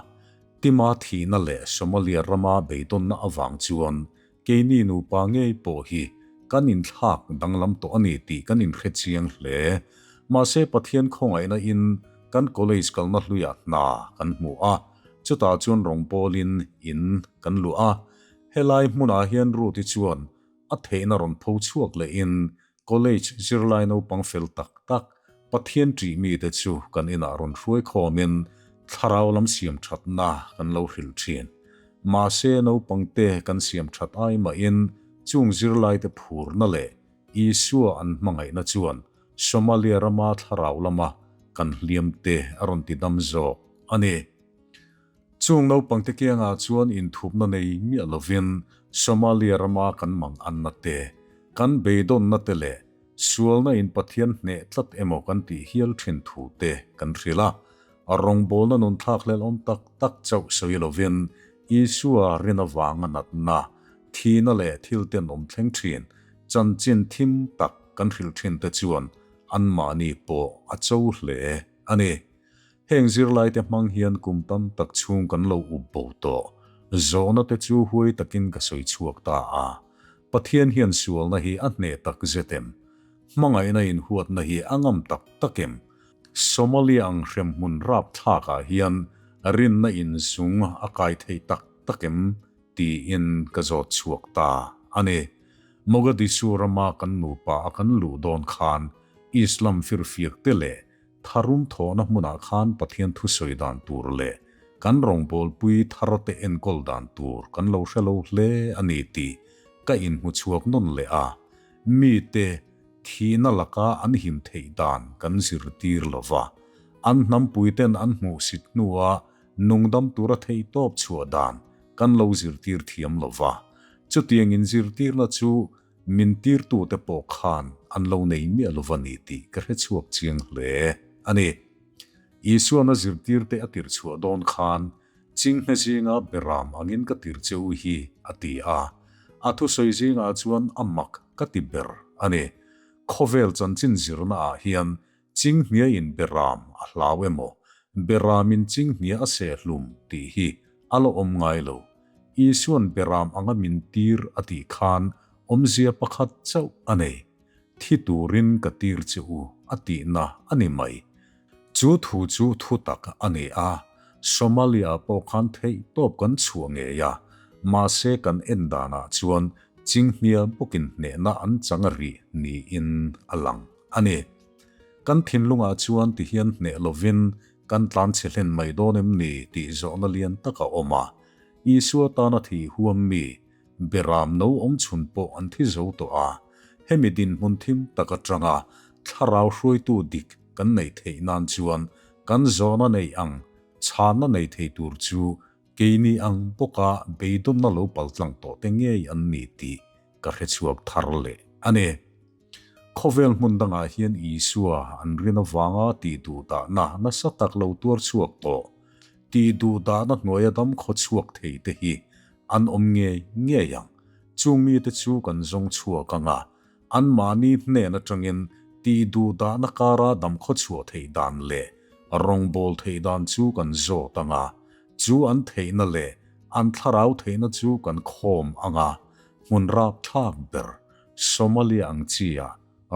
Tima thihna leh Somalia rama beidawnna avang chuan Keini nupa ngei pawh hi kan inthlak danglam tawh a ni tih kan inhre chiang hle. Mahse Pathian khawngaihna in kan college kalna hluiah hna kan hmu a, chutah chuan rawngbawlin in kan luah a. Helai hmunah hian Ruth-i chuan a theihna rawn pho chhuak lehin College zirlai naupang fel tak tak, Pathian ṭih mite chu kan inah rawn hruai khawmin thlarau lam siam ṭhatna kan lo hrilh ṭhin. Mahse naupangte kan siam ṭhat ai mahin chung zirlaite phurna leh Isua an hmangaihna chuan Somalia rama thlarau lama kan hliamte a rawn ti dam zawk a ni. Chung naupangte kiangah chuan inthupna nei miah lovin Somalia rama kan mang anna te, kan beidawnna te leh sualna in Pathian hneh tlat emaw kan tih hial thin thu te kan hrilh a. A rawngbawlna nun thlakhlel awm tak tak chauh sawi lovin Isua rin avanga natna, thihna leh thil tenawm thleng thin chanchin thim tak kan hrilh thin te chuan anmahni pawh a cho hle a ni. Heng zirlaite hmang hian kum tam tak chhung kan lo up bo tawh. Zawhna te chu huai takin ka sawi chhuak ta a. Pathian hian sualna hi a hneh tak zet em? Hmangaihna inhuatna hi a ngam tak tak em? Somalia ang hremhmun rapthlak ah hian rinna inzung a kai thei tak tak em? tiin ka zawt chhuak ta a ni. Mogadishu rama kan nupa a kan luh dawn khan Islam firfiak te leh Tharum thawhna hmunah khan Pathian thusawi dan tur leh kan rawngbawlpui tharte enkawl dan tur kan lo hre lo hle a ni tih ka inhmu chhuak nawn leh a, mite thihna laka an him theih dan kan zirtir lo va, an hnampuiten an hmuhsit hnua nungdam tura theihtawp chhuah dan kan lo zirtir thiam lo va, chutiang inzirtirna chu Min tirtute pawh khan an lo nei miah lo va ni tih ka hre chhuak chiang hle a ni. Isuan a zirtirte a tirh chhuah dawn khan, Chinghne zinga beram angin ka tir che u hi, a ti a. A thusawi zingah chuan a mak ka ti ber a ni. Khawvel chanchin zirnaah hian Chinghniain beram a hlau emaw, beramin chinghnia a seh hlum tih hi a la awm ngai lo. Isuan beram anga min tir a tih khan awmzia pakhat chauh a nei. Thi turin ka tir che u a tihna a ni mai. Chu thu chu thu tak a ni a, Somalia pawh khan theih tawp kan chhuah ngei a, mahse kan en danah chuan chinghnia bawkin hnehna an chang a rih niin a lang a ni. Kan thinlungah chuan ti hian hneh lovin kan tlan chhe hlen mai dawn em ni tih zawhna lian tak a awm a. Isua tana thih huam mi, Beram no awm chhun pawh an thi zo tawh a. Hemi dinhmun thim tak atanga thlarau hruaitu dik kan neih theih nan chuan kan zawhna neih ang chhanna nei thei tur chu keini ang bawka beidawnna lo paltlang tawh te ngei an ni tih. ka hrechhuak thar leh a ni. Khawvel hmun dangah hian Isua an rin avanga tih duhdahna nasa tak lo tuar chhuak tawh, tih duhdahna hnuaia dam khaw chhuak thei te hi an awm ngei ngei ang. Chung mite chu kan zawng chhuak ang a, anmahni hnen atangin tih duhdahna kara dam khaw chhuah theih dan leh rawngbâwl theih dan chu kan zawt ang a, chu an theihna leh an thlarau theihna chu kan khawm ang a, hmun rapthlak ber Somalia ang chi-a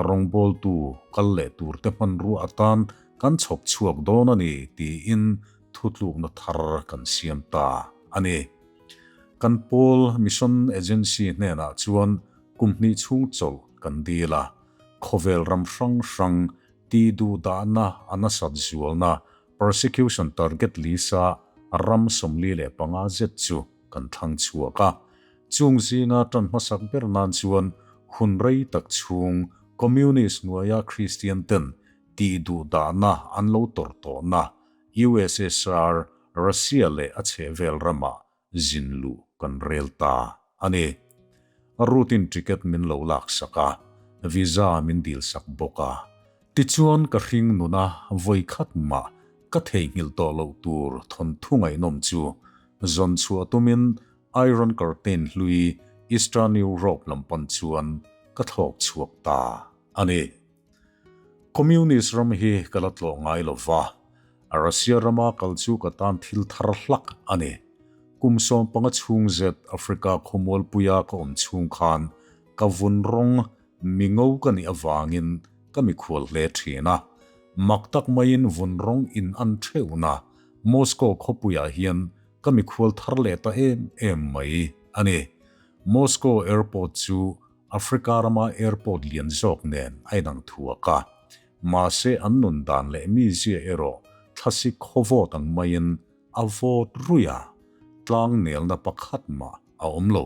rawngbawltu kal leh turte hmanrua atan kan chhawp chhuak dawn a ni tiin thutlukna thar kan siam ta a ni. Kan pawl Mission Agency hnenah chuan kum hnih chhung chawlh kan dil a, khawvel ram hrang hrang tih duhdahna a nasat zualna Persecution Target Lisa ram 45 zet chu kan thlang chhuak a. Chung zinga tan hmasak ber nan chuan hun rei tak chhung Communist hnuaia Kristian ten tih duhdahna an lo tawrh tawhna USSR, Russia leh a chhehvel ramah zin luh kan rel ta a ni. Rutin ticket min lo laksak a, visa min dilsak bawk a. Tichuan ka hring nuna vawi khat mah ka theihnghilh tawh loh tur thawnthu ngaihnawm chu zawn chhuah tumin Iron Curtain hlui Eastern Europe lam pan chuan ka thlawk chhuak ta a ni. Communist ram hi ka la tlawh ngai lo va, Russia rama kal chu ka tan thil thar hlak a ni. Kum 15 chhung zet Africa khawmualpuia ka awm chhung khan ka vun rawng mi ngo ka nih avangin ka mikhual hle thin a. Mak tak maiin vun rawng in an theuhna Moscow khawpuiah hian ka mikhual thar leh ta em em mai a ni. Moscow airport chu Africa rama airport lian zawk nen a inang thuak a, mahse an nun dan leh mizia erawh thlasik khawvawt ang maiin a vawt ruih a, tlang nelna pakhat mah a awm lo.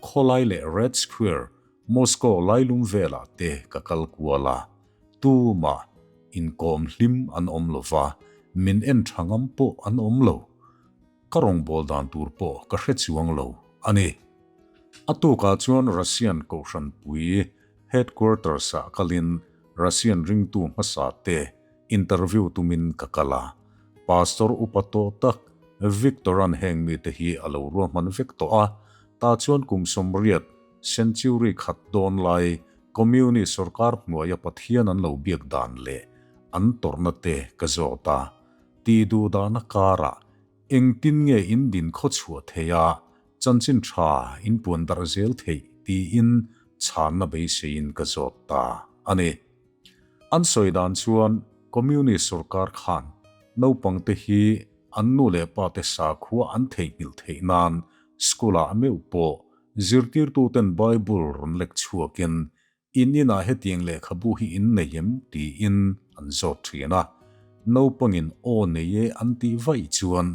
Khawlai leh Red Square, Moscow lailum velah te ka kal kual a, tumah inkawm hlim an awm lo va, min en tha ngam pawh an awm lo. Ka rawngbâwl dan tur pawh ka hre chuang lo a ni. A tukah chuan Russian Kohhranpui Headquarters-ah kalin Russian ringtu hmasa te interview tumin ka kal a. Pastor upa tawh tak Victor-a'n heng mite hi a lo ruahman vek tawh a, tah chuan kum 80, century, khat dawn lai Communist sorkar hnuaia Pathian an lo biak dan leh an tawrhna te ka zawt a. Tih duh dahna karah engtin nge in din khaw chhuah theih a, chanchin tha in puan darh zel theih tiin chhanna beiseiin ka zawt ta a ni. An sawi dan chuan Communist sorkar khan naupangte hi an nu leh pate sakhua an theihnghilh theih nan school-ah meuh pawh zirtirtuten Bible rawn lek chhuakin In inah hetiang lehkhabu hi in nei em? tiin an zawt thin a. Naupangin aw nei e an tih vaih chuan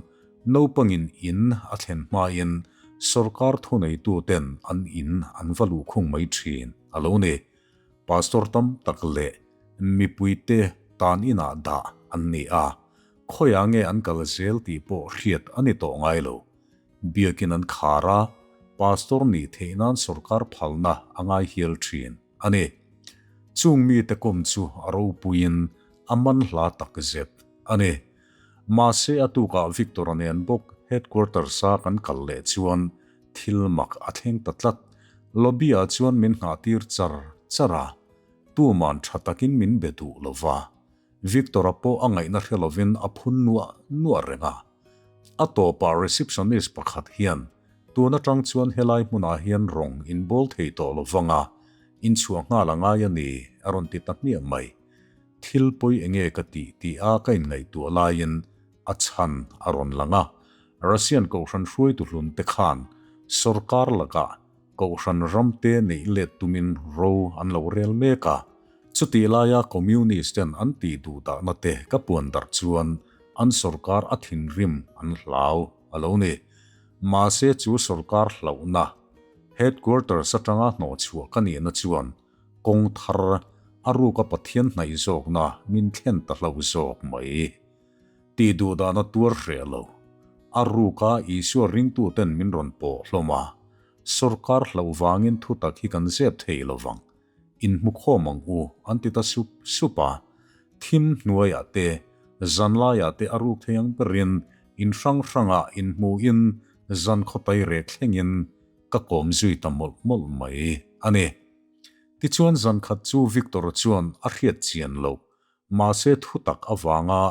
naupangin in a thlen hmain sorkar thuneituten an in an va luhkhung mai thin a lo ni. Pastor tam tak leh mipuite tan inah dah an ni a, khawiah nge an kal zel tih pawh hriat a ni tawh ngai lo. Biakin an khar a, pastor nih theih nan sorkar phalna a ngai hial thin a ni. Chung mite kawm chu a ropuiin a man hla tak zet a ni. Mahse a tukah Victor-a nen bawk headquarters-a kan kal leh chuan thil mak a thleng ta tlat. Lobby-ah chuan min nghahtir char char a, tuman tha takin min be duh lo va. Victor-a pawh a ngaihna hre lovin a phun nuah nuah reng a. A tawpah receptionist pakhat hian, Tun atang chuan helai hmunah hian rawng in bawl thei tawh lo vang a, in chhuah nghal a ngai a ni, a rawn ti ta hmiah mai. Thil pawi enge ka tih tih a ka inngaihtuah laiin a chhan a rawn lang a. Russian Kohhran hruaitu hlun te khan sorkar lakah Kohhran ramte neih let tumin ro an lo rel mek a. Chutih laia Communist ten an tih duh dahna te ka puan darh chuan an sorkar a thinrim an hlau a lo ni. Mahse chu sorkar hlauhna Headquarters atanga hnawhchhuah ka nihna chuan kawng thar a ruka Pathian hnaih zawkna min thlen ta hlo zawk mai. Tih duh dahna tuar hreh lo. A ruka Isua ringtuten min rawn pawh hlawm a. Sorkar hlauh vangin thutak hi kan zep thei lo vang. Inhmukhawm ang u, an ti ta sup sup a. Thim hnuaiah te, zanlaiah te a ruk thei ang berin in hrang hrangah inhmuhin zan khawtai reh thlengin ka kawm zui ta mawlh mawlh mai a ni. Tichuan zan khat chu Victor-a chuan a hriat chian loh, mahse thutak avanga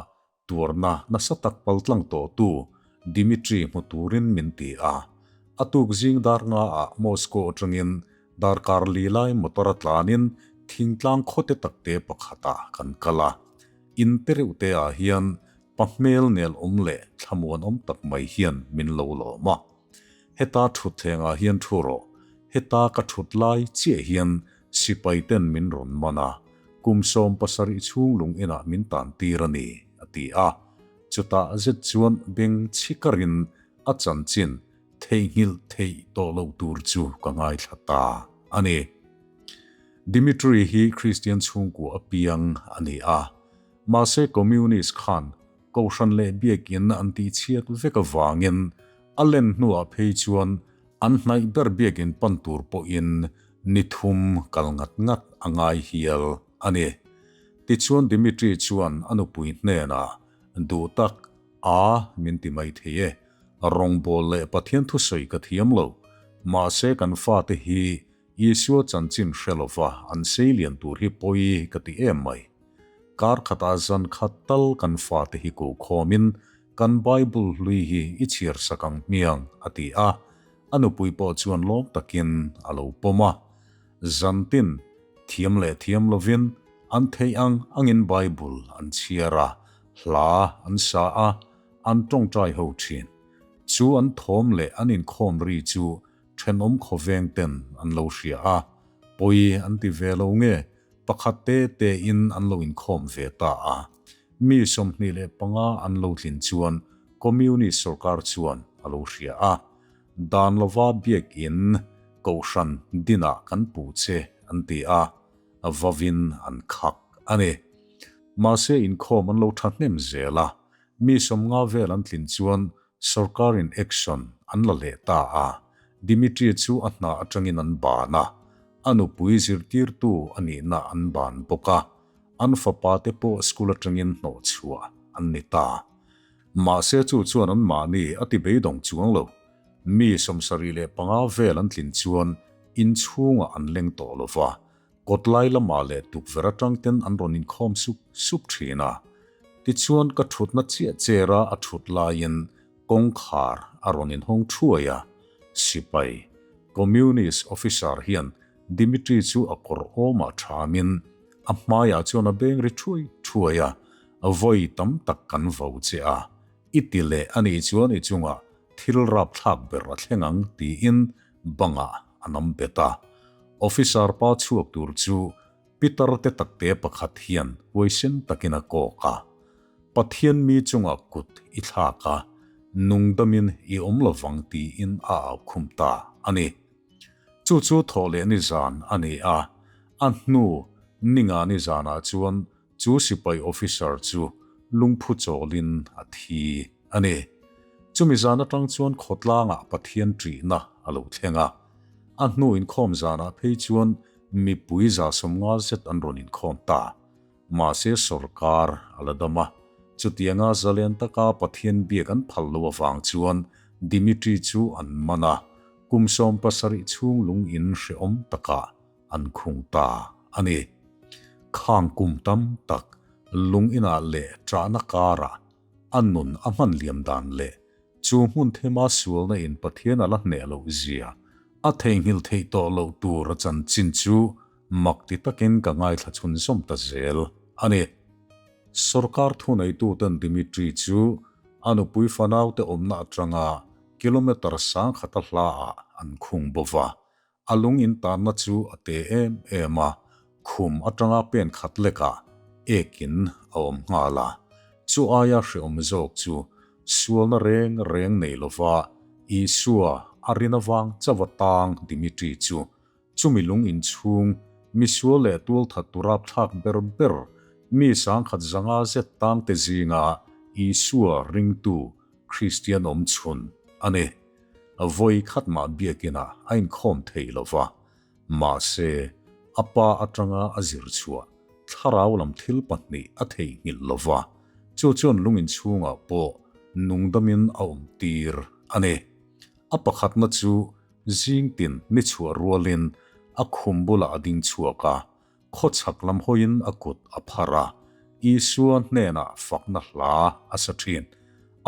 Tuarna nasa tak paltlang tawhtu Dmitry hmu turin min ti a. A tuk zing dar nga ah Moscow atangin darkar li lai motor a tlanin thingtlang khawte takte pakhatah kan kal a. In te reuh te ah hian pa hmel nel awm leh thlamuan awm tak mai hian min lo lawm a. Heta thutthleng ah hian thu rawh, heta ka thut lai chiah hian Sipai ten min rawn man a, kum 17 chhung lung inah min tan tir a ni, a ti a. Chutah zet chuan beng chhikarin a chanchin theihnghilh theih tawh loh tur chu ka ngaithla ta a ni. Dimitri hi Kristian chhungkua a piang a ni a, mahse Communist khan Kohhran leh Biakin an tihchhiat vek avangin a len hnuah phei chuan An hnaih ber biakin pan tur pawhin ni thum kal ngat ngat a ngai hial a ni. Tichuan Dimitri chuan a nupui hnenah, Duh tak, a min ti mai thei e. Rawngbâwl leh Pathian thusawi ka thiam lo. Mahse kan fate hi Isua chanchin hre lova an sei lian tur hi pawi ka ti em mai. Kar khatah zan khat tal kan fate hi ko khawmin Kan Bible hlui hi i chhiar sak ang hmiang, a ti a. A nupui pawh chuan lawm takin a lo pawm a. Zantin, thiam leh thiam lovin, an theih ang angin Bible an chhiar a, hla an sa a, an tawngtai ho thin. Chu an thawm leh an inkhawm ri chu thenawm khawveng ten an lo hria a, pawi an ti ve lo nge, pakhat te tein an lo inkhawm ve ta a. Mi 25 an lo tlin chuan Communist sorkar chuan a lo hria a, Dan lova biakin Kohhran dinah kan puh che an ti a, vavin an khak a ni. Mahse inkhawm an lo thahnem zel a, mi 50 vel an tlin chuan sorkarin action an la leh ta a, Dimitri chu a hna atangin an ban a, a nupui zirtirtu a nihna an ban bawk a. An fapa te pawh school atangin hnawh chhuah an ni ta. Mahse chu chuan an mahni a ti beidawng chuang lo. Mi 75 vel an tlin chuan in chhungah an leng tawh lo va, kawtlai lamah leh tukverh atang ten an rawn inkhawm sup sup thin a. Tichuan ka thutna chiah chera a thut laiin kawngkhar a rawn inhawng thuai a, sipai, Communist officer hian Dimitri chu a kawr awmah thamin a hmaiah chuan a beng ri thuai thuai a, Vawi tam tak kan vo che a, i ti leh a nih chuan i chungah thil rapthlak ber a thleng ang tiin bangah a nam bet a. Officer pa chhuak tur chu Peter te takte pakhat hian huaisen takin a kawk a, Pathian mi chungah kut i thlak a, nungdamin i awm lovang tiin a au khum ta a ni. Chu chu thawh leh nizan a ni a, a hnu ninga nizanah chuan chu sipai officer chu lungphu chawlin a thi a ni. Chumi zan atang chuan khawtlangah Pathian ṭihna a lo thleng a, a hnu inkhawm zanah phei chuan mipui 50 zet an rawn inkhawm ta. Mahse sorkar a la dam a, chutianga zalen taka Pathian biak an phal lo avang chuan Dimitri chu an man a, kum 17 chhung lung in hrehawm takah an khung ta a ni. Khang kum tam tak lung inah leh ṭahna karah a nun a hman liam dan leh chu hmun thema sualna in Pathian a la hneh loh zia a theihnghilh theih tawh loh tur a chanchin chu Mak ti takin ka ngaithla chhunzawm ta zel a ni. Sorkar thuneituten Dimitri chu a nupui fanaute awmna atanga kilometre 1000 a hlaah an khung bo va. A lung intanna chu a te em em a, khum atanga pen khat lekah ekin a awm nghal a. Chu aia hreawm zawk chu sualna reng reng nei lova Isua a rin avang chauh atang Dimitri chu Chumi lung inchhung, misual leh tualthat tu rapthlak ber ber, mi 1100 zet tangte zinga Isua ringtu Kristian awm chhun a ni. Vawi khat mah biakinah a inkhawm thei lo va, mahse, a pa atanga a zir chhuah thlarau lam thil pahnih a theihnghilh lo va, chu chuan lungin chhungah pawh nungdamin a awm tir a ni. A pakhatna chu zingtin ni chhuah rualin a khum bulah a ding chhuak a, Khawchhak lam hawiin a kut a phar a, Isua hnenah fakna hla a sa thin.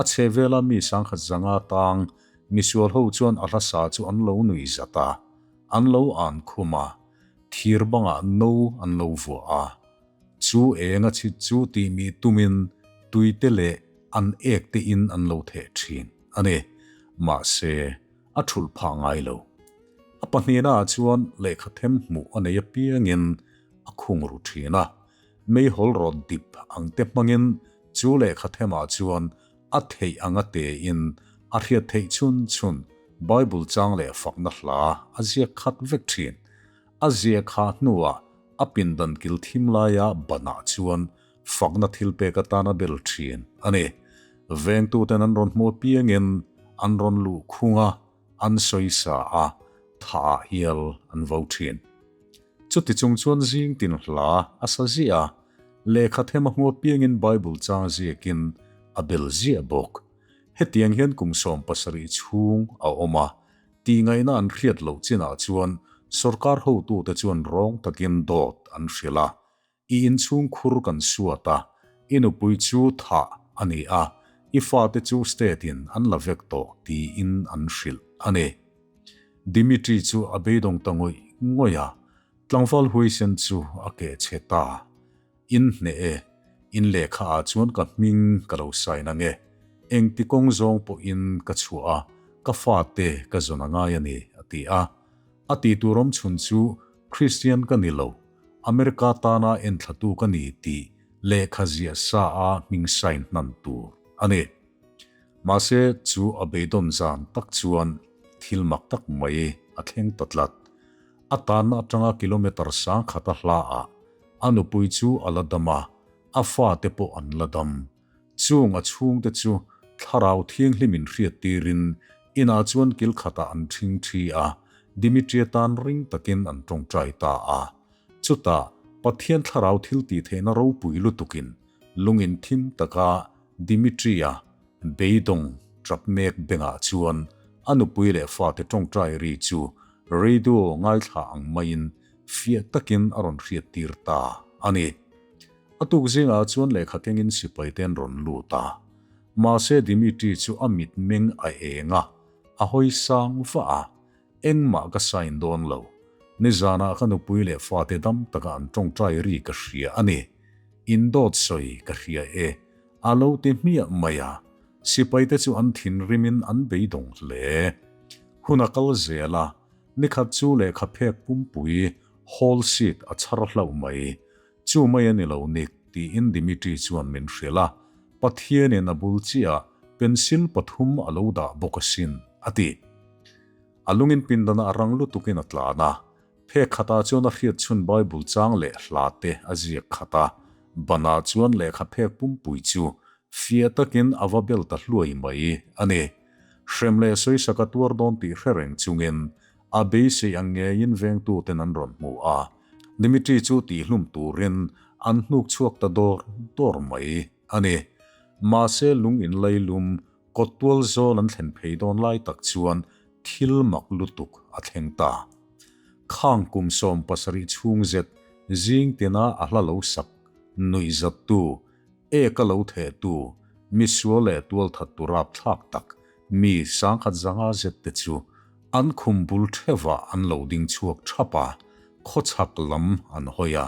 A chhehvela mi sangkhat zanga tang misual ho chuan a hla sa chu an lo nui zat a, an lo an khum a, thir bangah no an lo vuah a. Chu eng a chhit chu tih mi tumin tuite leh an ek te in an lo theh thin a ni. Mahse, a thulh phah ngai lo. A pahnihna ah chuan lehkha them hmuh a nei apiangin a khung ru thin a, meihawl rawt dip ang te hmangin chu lehkha them ah chuan a theih anga tein a hriat theih chhun chhun Bible chang leh fakna hla a ziak khat vek thin. A ziak hah hnuah a pindan kil thim laia banah chuan fakna thil pek atan a bel thin a ni. Vengtuten an rawn hmu apiangin an rawn luh khung a, an sawi sa a, tha ah hial an vo thin. Chuti chung chuan zing tin hla a sa ziah a, lehkha them a hmu apiangin Bible chang ziakin a bel ziah bawk. Hetiang hian kum 70 chhung a awm a, Tihngaihna an hriat loh chinah chuan sorkar hotute chuan rawng takin dawt an hrilh a, I inchhung khur kan suat a, i nupui chu thah a ni a, i fate chu state in an la vek tawh tiin an hrilh a ni. Dimitri chu a beidawng ta ngawih ngawih a, tlangval huaisen chu a keh chhe ta. In hneh e, in lehkha ah chuan ka hming ka lo sign ang e, engti kawng zawng pawhin ka chhuah a, ka fate ka zawn a ngai a ni, a ti a. A tih tur awm chhun chu Kristian ka ni lo, America tana enthlatu ka ni tih lehkha ziah sa a hming sign hnan tur a ni. Mahse chu a beidawn zan tak chuan thil mak tak mai a thleng ta tlat. A tanna atanga kilometre sang khata hla ah a nupui chu a la dam a, a fate pawh an la dam. Chung a chhungte chu thlarau thianghlim in hriat tirin inah chuan kil khatah an ṭhing ṭhi a, Dimitria tan ring takin an ṭawngṭai ta a. Chutah Pathian thlarau thil tih theihna ropui lutukin lungin thim taka Dimitria beidawng ṭap mek bengah chuan a nupui leh fate ṭawngṭai ri chu radio ngaithla ang maiin fiah takin a rawn hriat tir ta a ni. A tuk zingah chuan lehkha kengin sipai te an rawn lut a. Mahse Dimitri chu a mitmeng a eng a, a hawi sang vah a, Engmah ka sign dawn lo. Nizanah ka nupui leh fate dam taka an tawngtai ri ka hria a ni. In dawt sawi ka hria e. A lo ti hmiah mai a, sipai te chu an thinrimin an beidawng hle. Hun a kal zel a, nikhat chu lehkha phek pumpui, whole sheet, a chhar hlauh mai. Chu mai a ni lo Nick, tiin Dimitri chuan min hrilh a, Pathianin a bul chiah pencil pathum a lo dah bawk asin, a ti. A lungin pindana a rang lutukin a tlan a, phek khatah chuan a hriat chhun Bible chang leh hla te a ziak khat a, banah chuan lehkha phek pumpui chu fiah takin a va bel ta hluai mai a ni. Hrem leh sawisaka tuar dawn tih hre reng chungin A beisei ang ngeiin vengtuten an rawn hmu a, Dimitri chu tihhlum turin an hnuk chhuak ta dawr dawr mai a ni. Mahse lung inlailum kawt tual zawl an thlen phei dawn lai tak chuan thil mak lutuk a thleng ta. Khang kum 70 chhung zet zing tina a hla lo sak nuihzattu, eka lo thehtu, misual leh tualthattu rapthlak tak mi 105 zet te chu An khum bul theuhah an lo ding chhuak thap a, khawchhak lam an hawi a.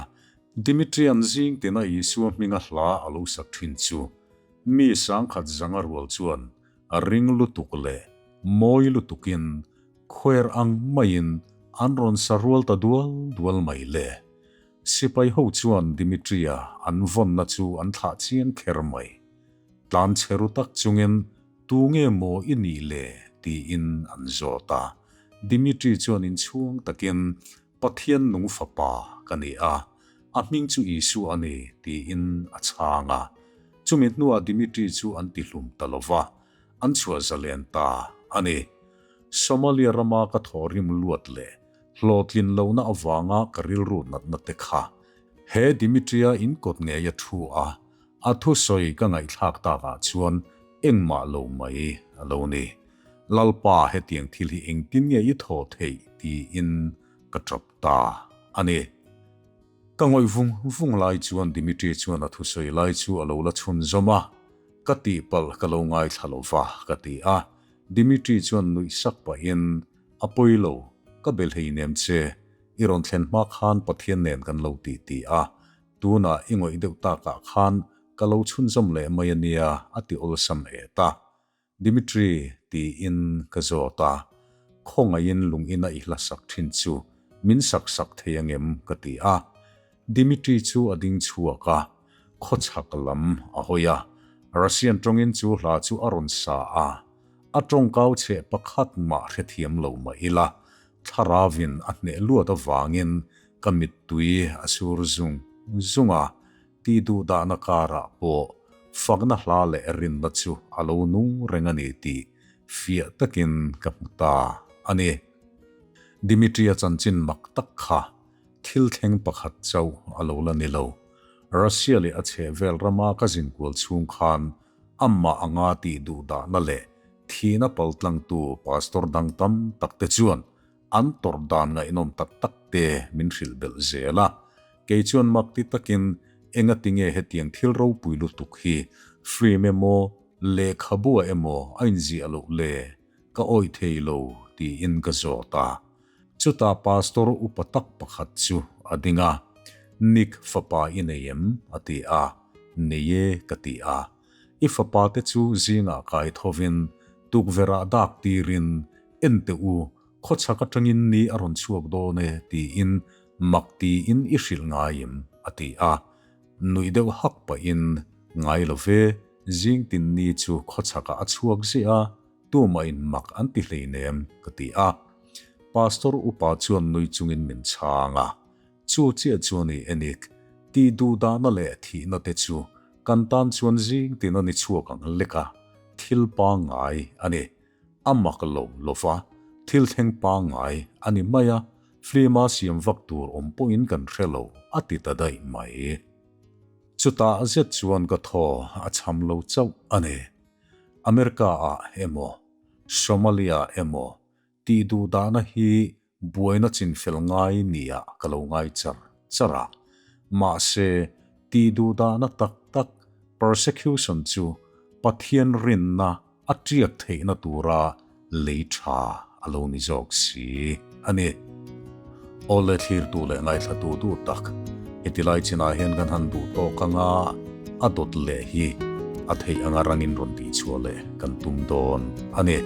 Dimitrian zing tina Isua hminga hla a lo sak thin chu mi 105 rual chuan a ring lutuk leh mawi lutukin khuair ang maiin an rawn sa rual ta dual dual mai le. Sipai ho chuan Dimitria an vawnna chu an thlah chiang kher mai. Tlan chhe ru tak chungin Tu nge maw i nih le? tiin an zawt a. Dimitri chuan inchhuang takin, Pathian nung fapa ka ni a, a hming chu Isua a ni, tiin a chhang a. Chumi hnuah Dimitri chu an tihlum ta lo va, an chhuah zalen ta a ni. Somalia rama ka thawhrim luat leh hlawhtlin lohna avanga ka rilru natna te kha he Dimitria inkawt ngei a thu a, a thusawi ka ngaihthlak takah chuan engmah lo mai a lo ni. Lalpa hetiang thil hi engtin nge i thawh theih tiin ka tap ta a ni. Ka ngawih vung vung lai chuan Dimitri chuan a thusawi lai chu a lo la chhunzawm a, Ka tihpalh ka lo ngaithla lo va ka ti a. Dimitri chuan nuih sak pahin, A pawi lo, ka be hleinem che, i rawn thlen hma khan Pathian nen kan lo ti ti a, tunah i ngawih deuh takah khan ka lo chhunzawm leh mai a nia a ti awlsam et a. Dimitri, tiin ka zawt a, Khawngaihin lung ina i hla sak thin chu min sak sak thei angem? ka ti a. Dimitri chu a ding chhuak a, khawchhak lam a hawi a, Russian tawngin chu hla chu a rawn sa a. A tawngkau cheh pakhat mah hrethiam lo mah ila, thlaravin a hneh luat avangin ka mittui a sur zung zung a, tih duh dahna karah pawh fakna hla leh rinna chu a lo nung reng a ni tih fiah takin ka hmu ta a ni. Dimitri-a chanchin mak tak kha thil thleng pakhat chauh a lo la ni lo. Russia leh a chhehvel rama ka zinkual chhung khan amah anga tih duh dahna leh thihna paltlangtu pastor dang tam tak te chuan an tawrh dan ngaihnawm tak tak te min hrilh belh zel a. Kei chuan mak ti takin engati nge hetiang thil ropui lutuk hi film emaw lehkhabua emaw a inziah loh le ka awih thei lo tiin ka zawt a. Chutah pastor upa tak pakhat chu a ding a, Nick fapa i nei em? a ti a, Nei e ka ti a. I fapa te chu zingah kai thovin tukverhah dak tirin, En teh u, khawchhak atangin ni a rawn chhuak dawn e tiin mak tiin i hrilh ngai em? a ti a. Nuih deuh hak pahin, Ngai lo ve, zing tin ni chu khawchhakah a chhuak ziah a, Tumah in mak an ti hleinem ka ti a. Pastor upa chuan nui chungin min chhang a. Chu chiah chuan i enik, tih duh dahna leh thihna te chu kan tan chuan zing tin a ni chhuak ang lek a, thil pangngai a ni. A mak lo lova, thil thleng pangngai a ni mai a, film-a siam vak tur awm pawhin kan hre lo a ti ta daih mai. Chutah zet chuan ka thaw a cham lo chauh a ni. America ah emaw, Somalia emaw tih duh dahna hi buaina chinfel ngai nia ka lo ngai char char a. Mahse, tih duh dahna tak tak, persecution, chu Pathian rinna a tiak theihna tura lei tha a lo ni zawk si a ni. Awle thlirtu leh ngaithlatu duh tak, heti lai chinah hian kan han duh tawk anga a dawt leh hi a theih anga rangin rawn tihchhuah leh kan tum dawn a ni.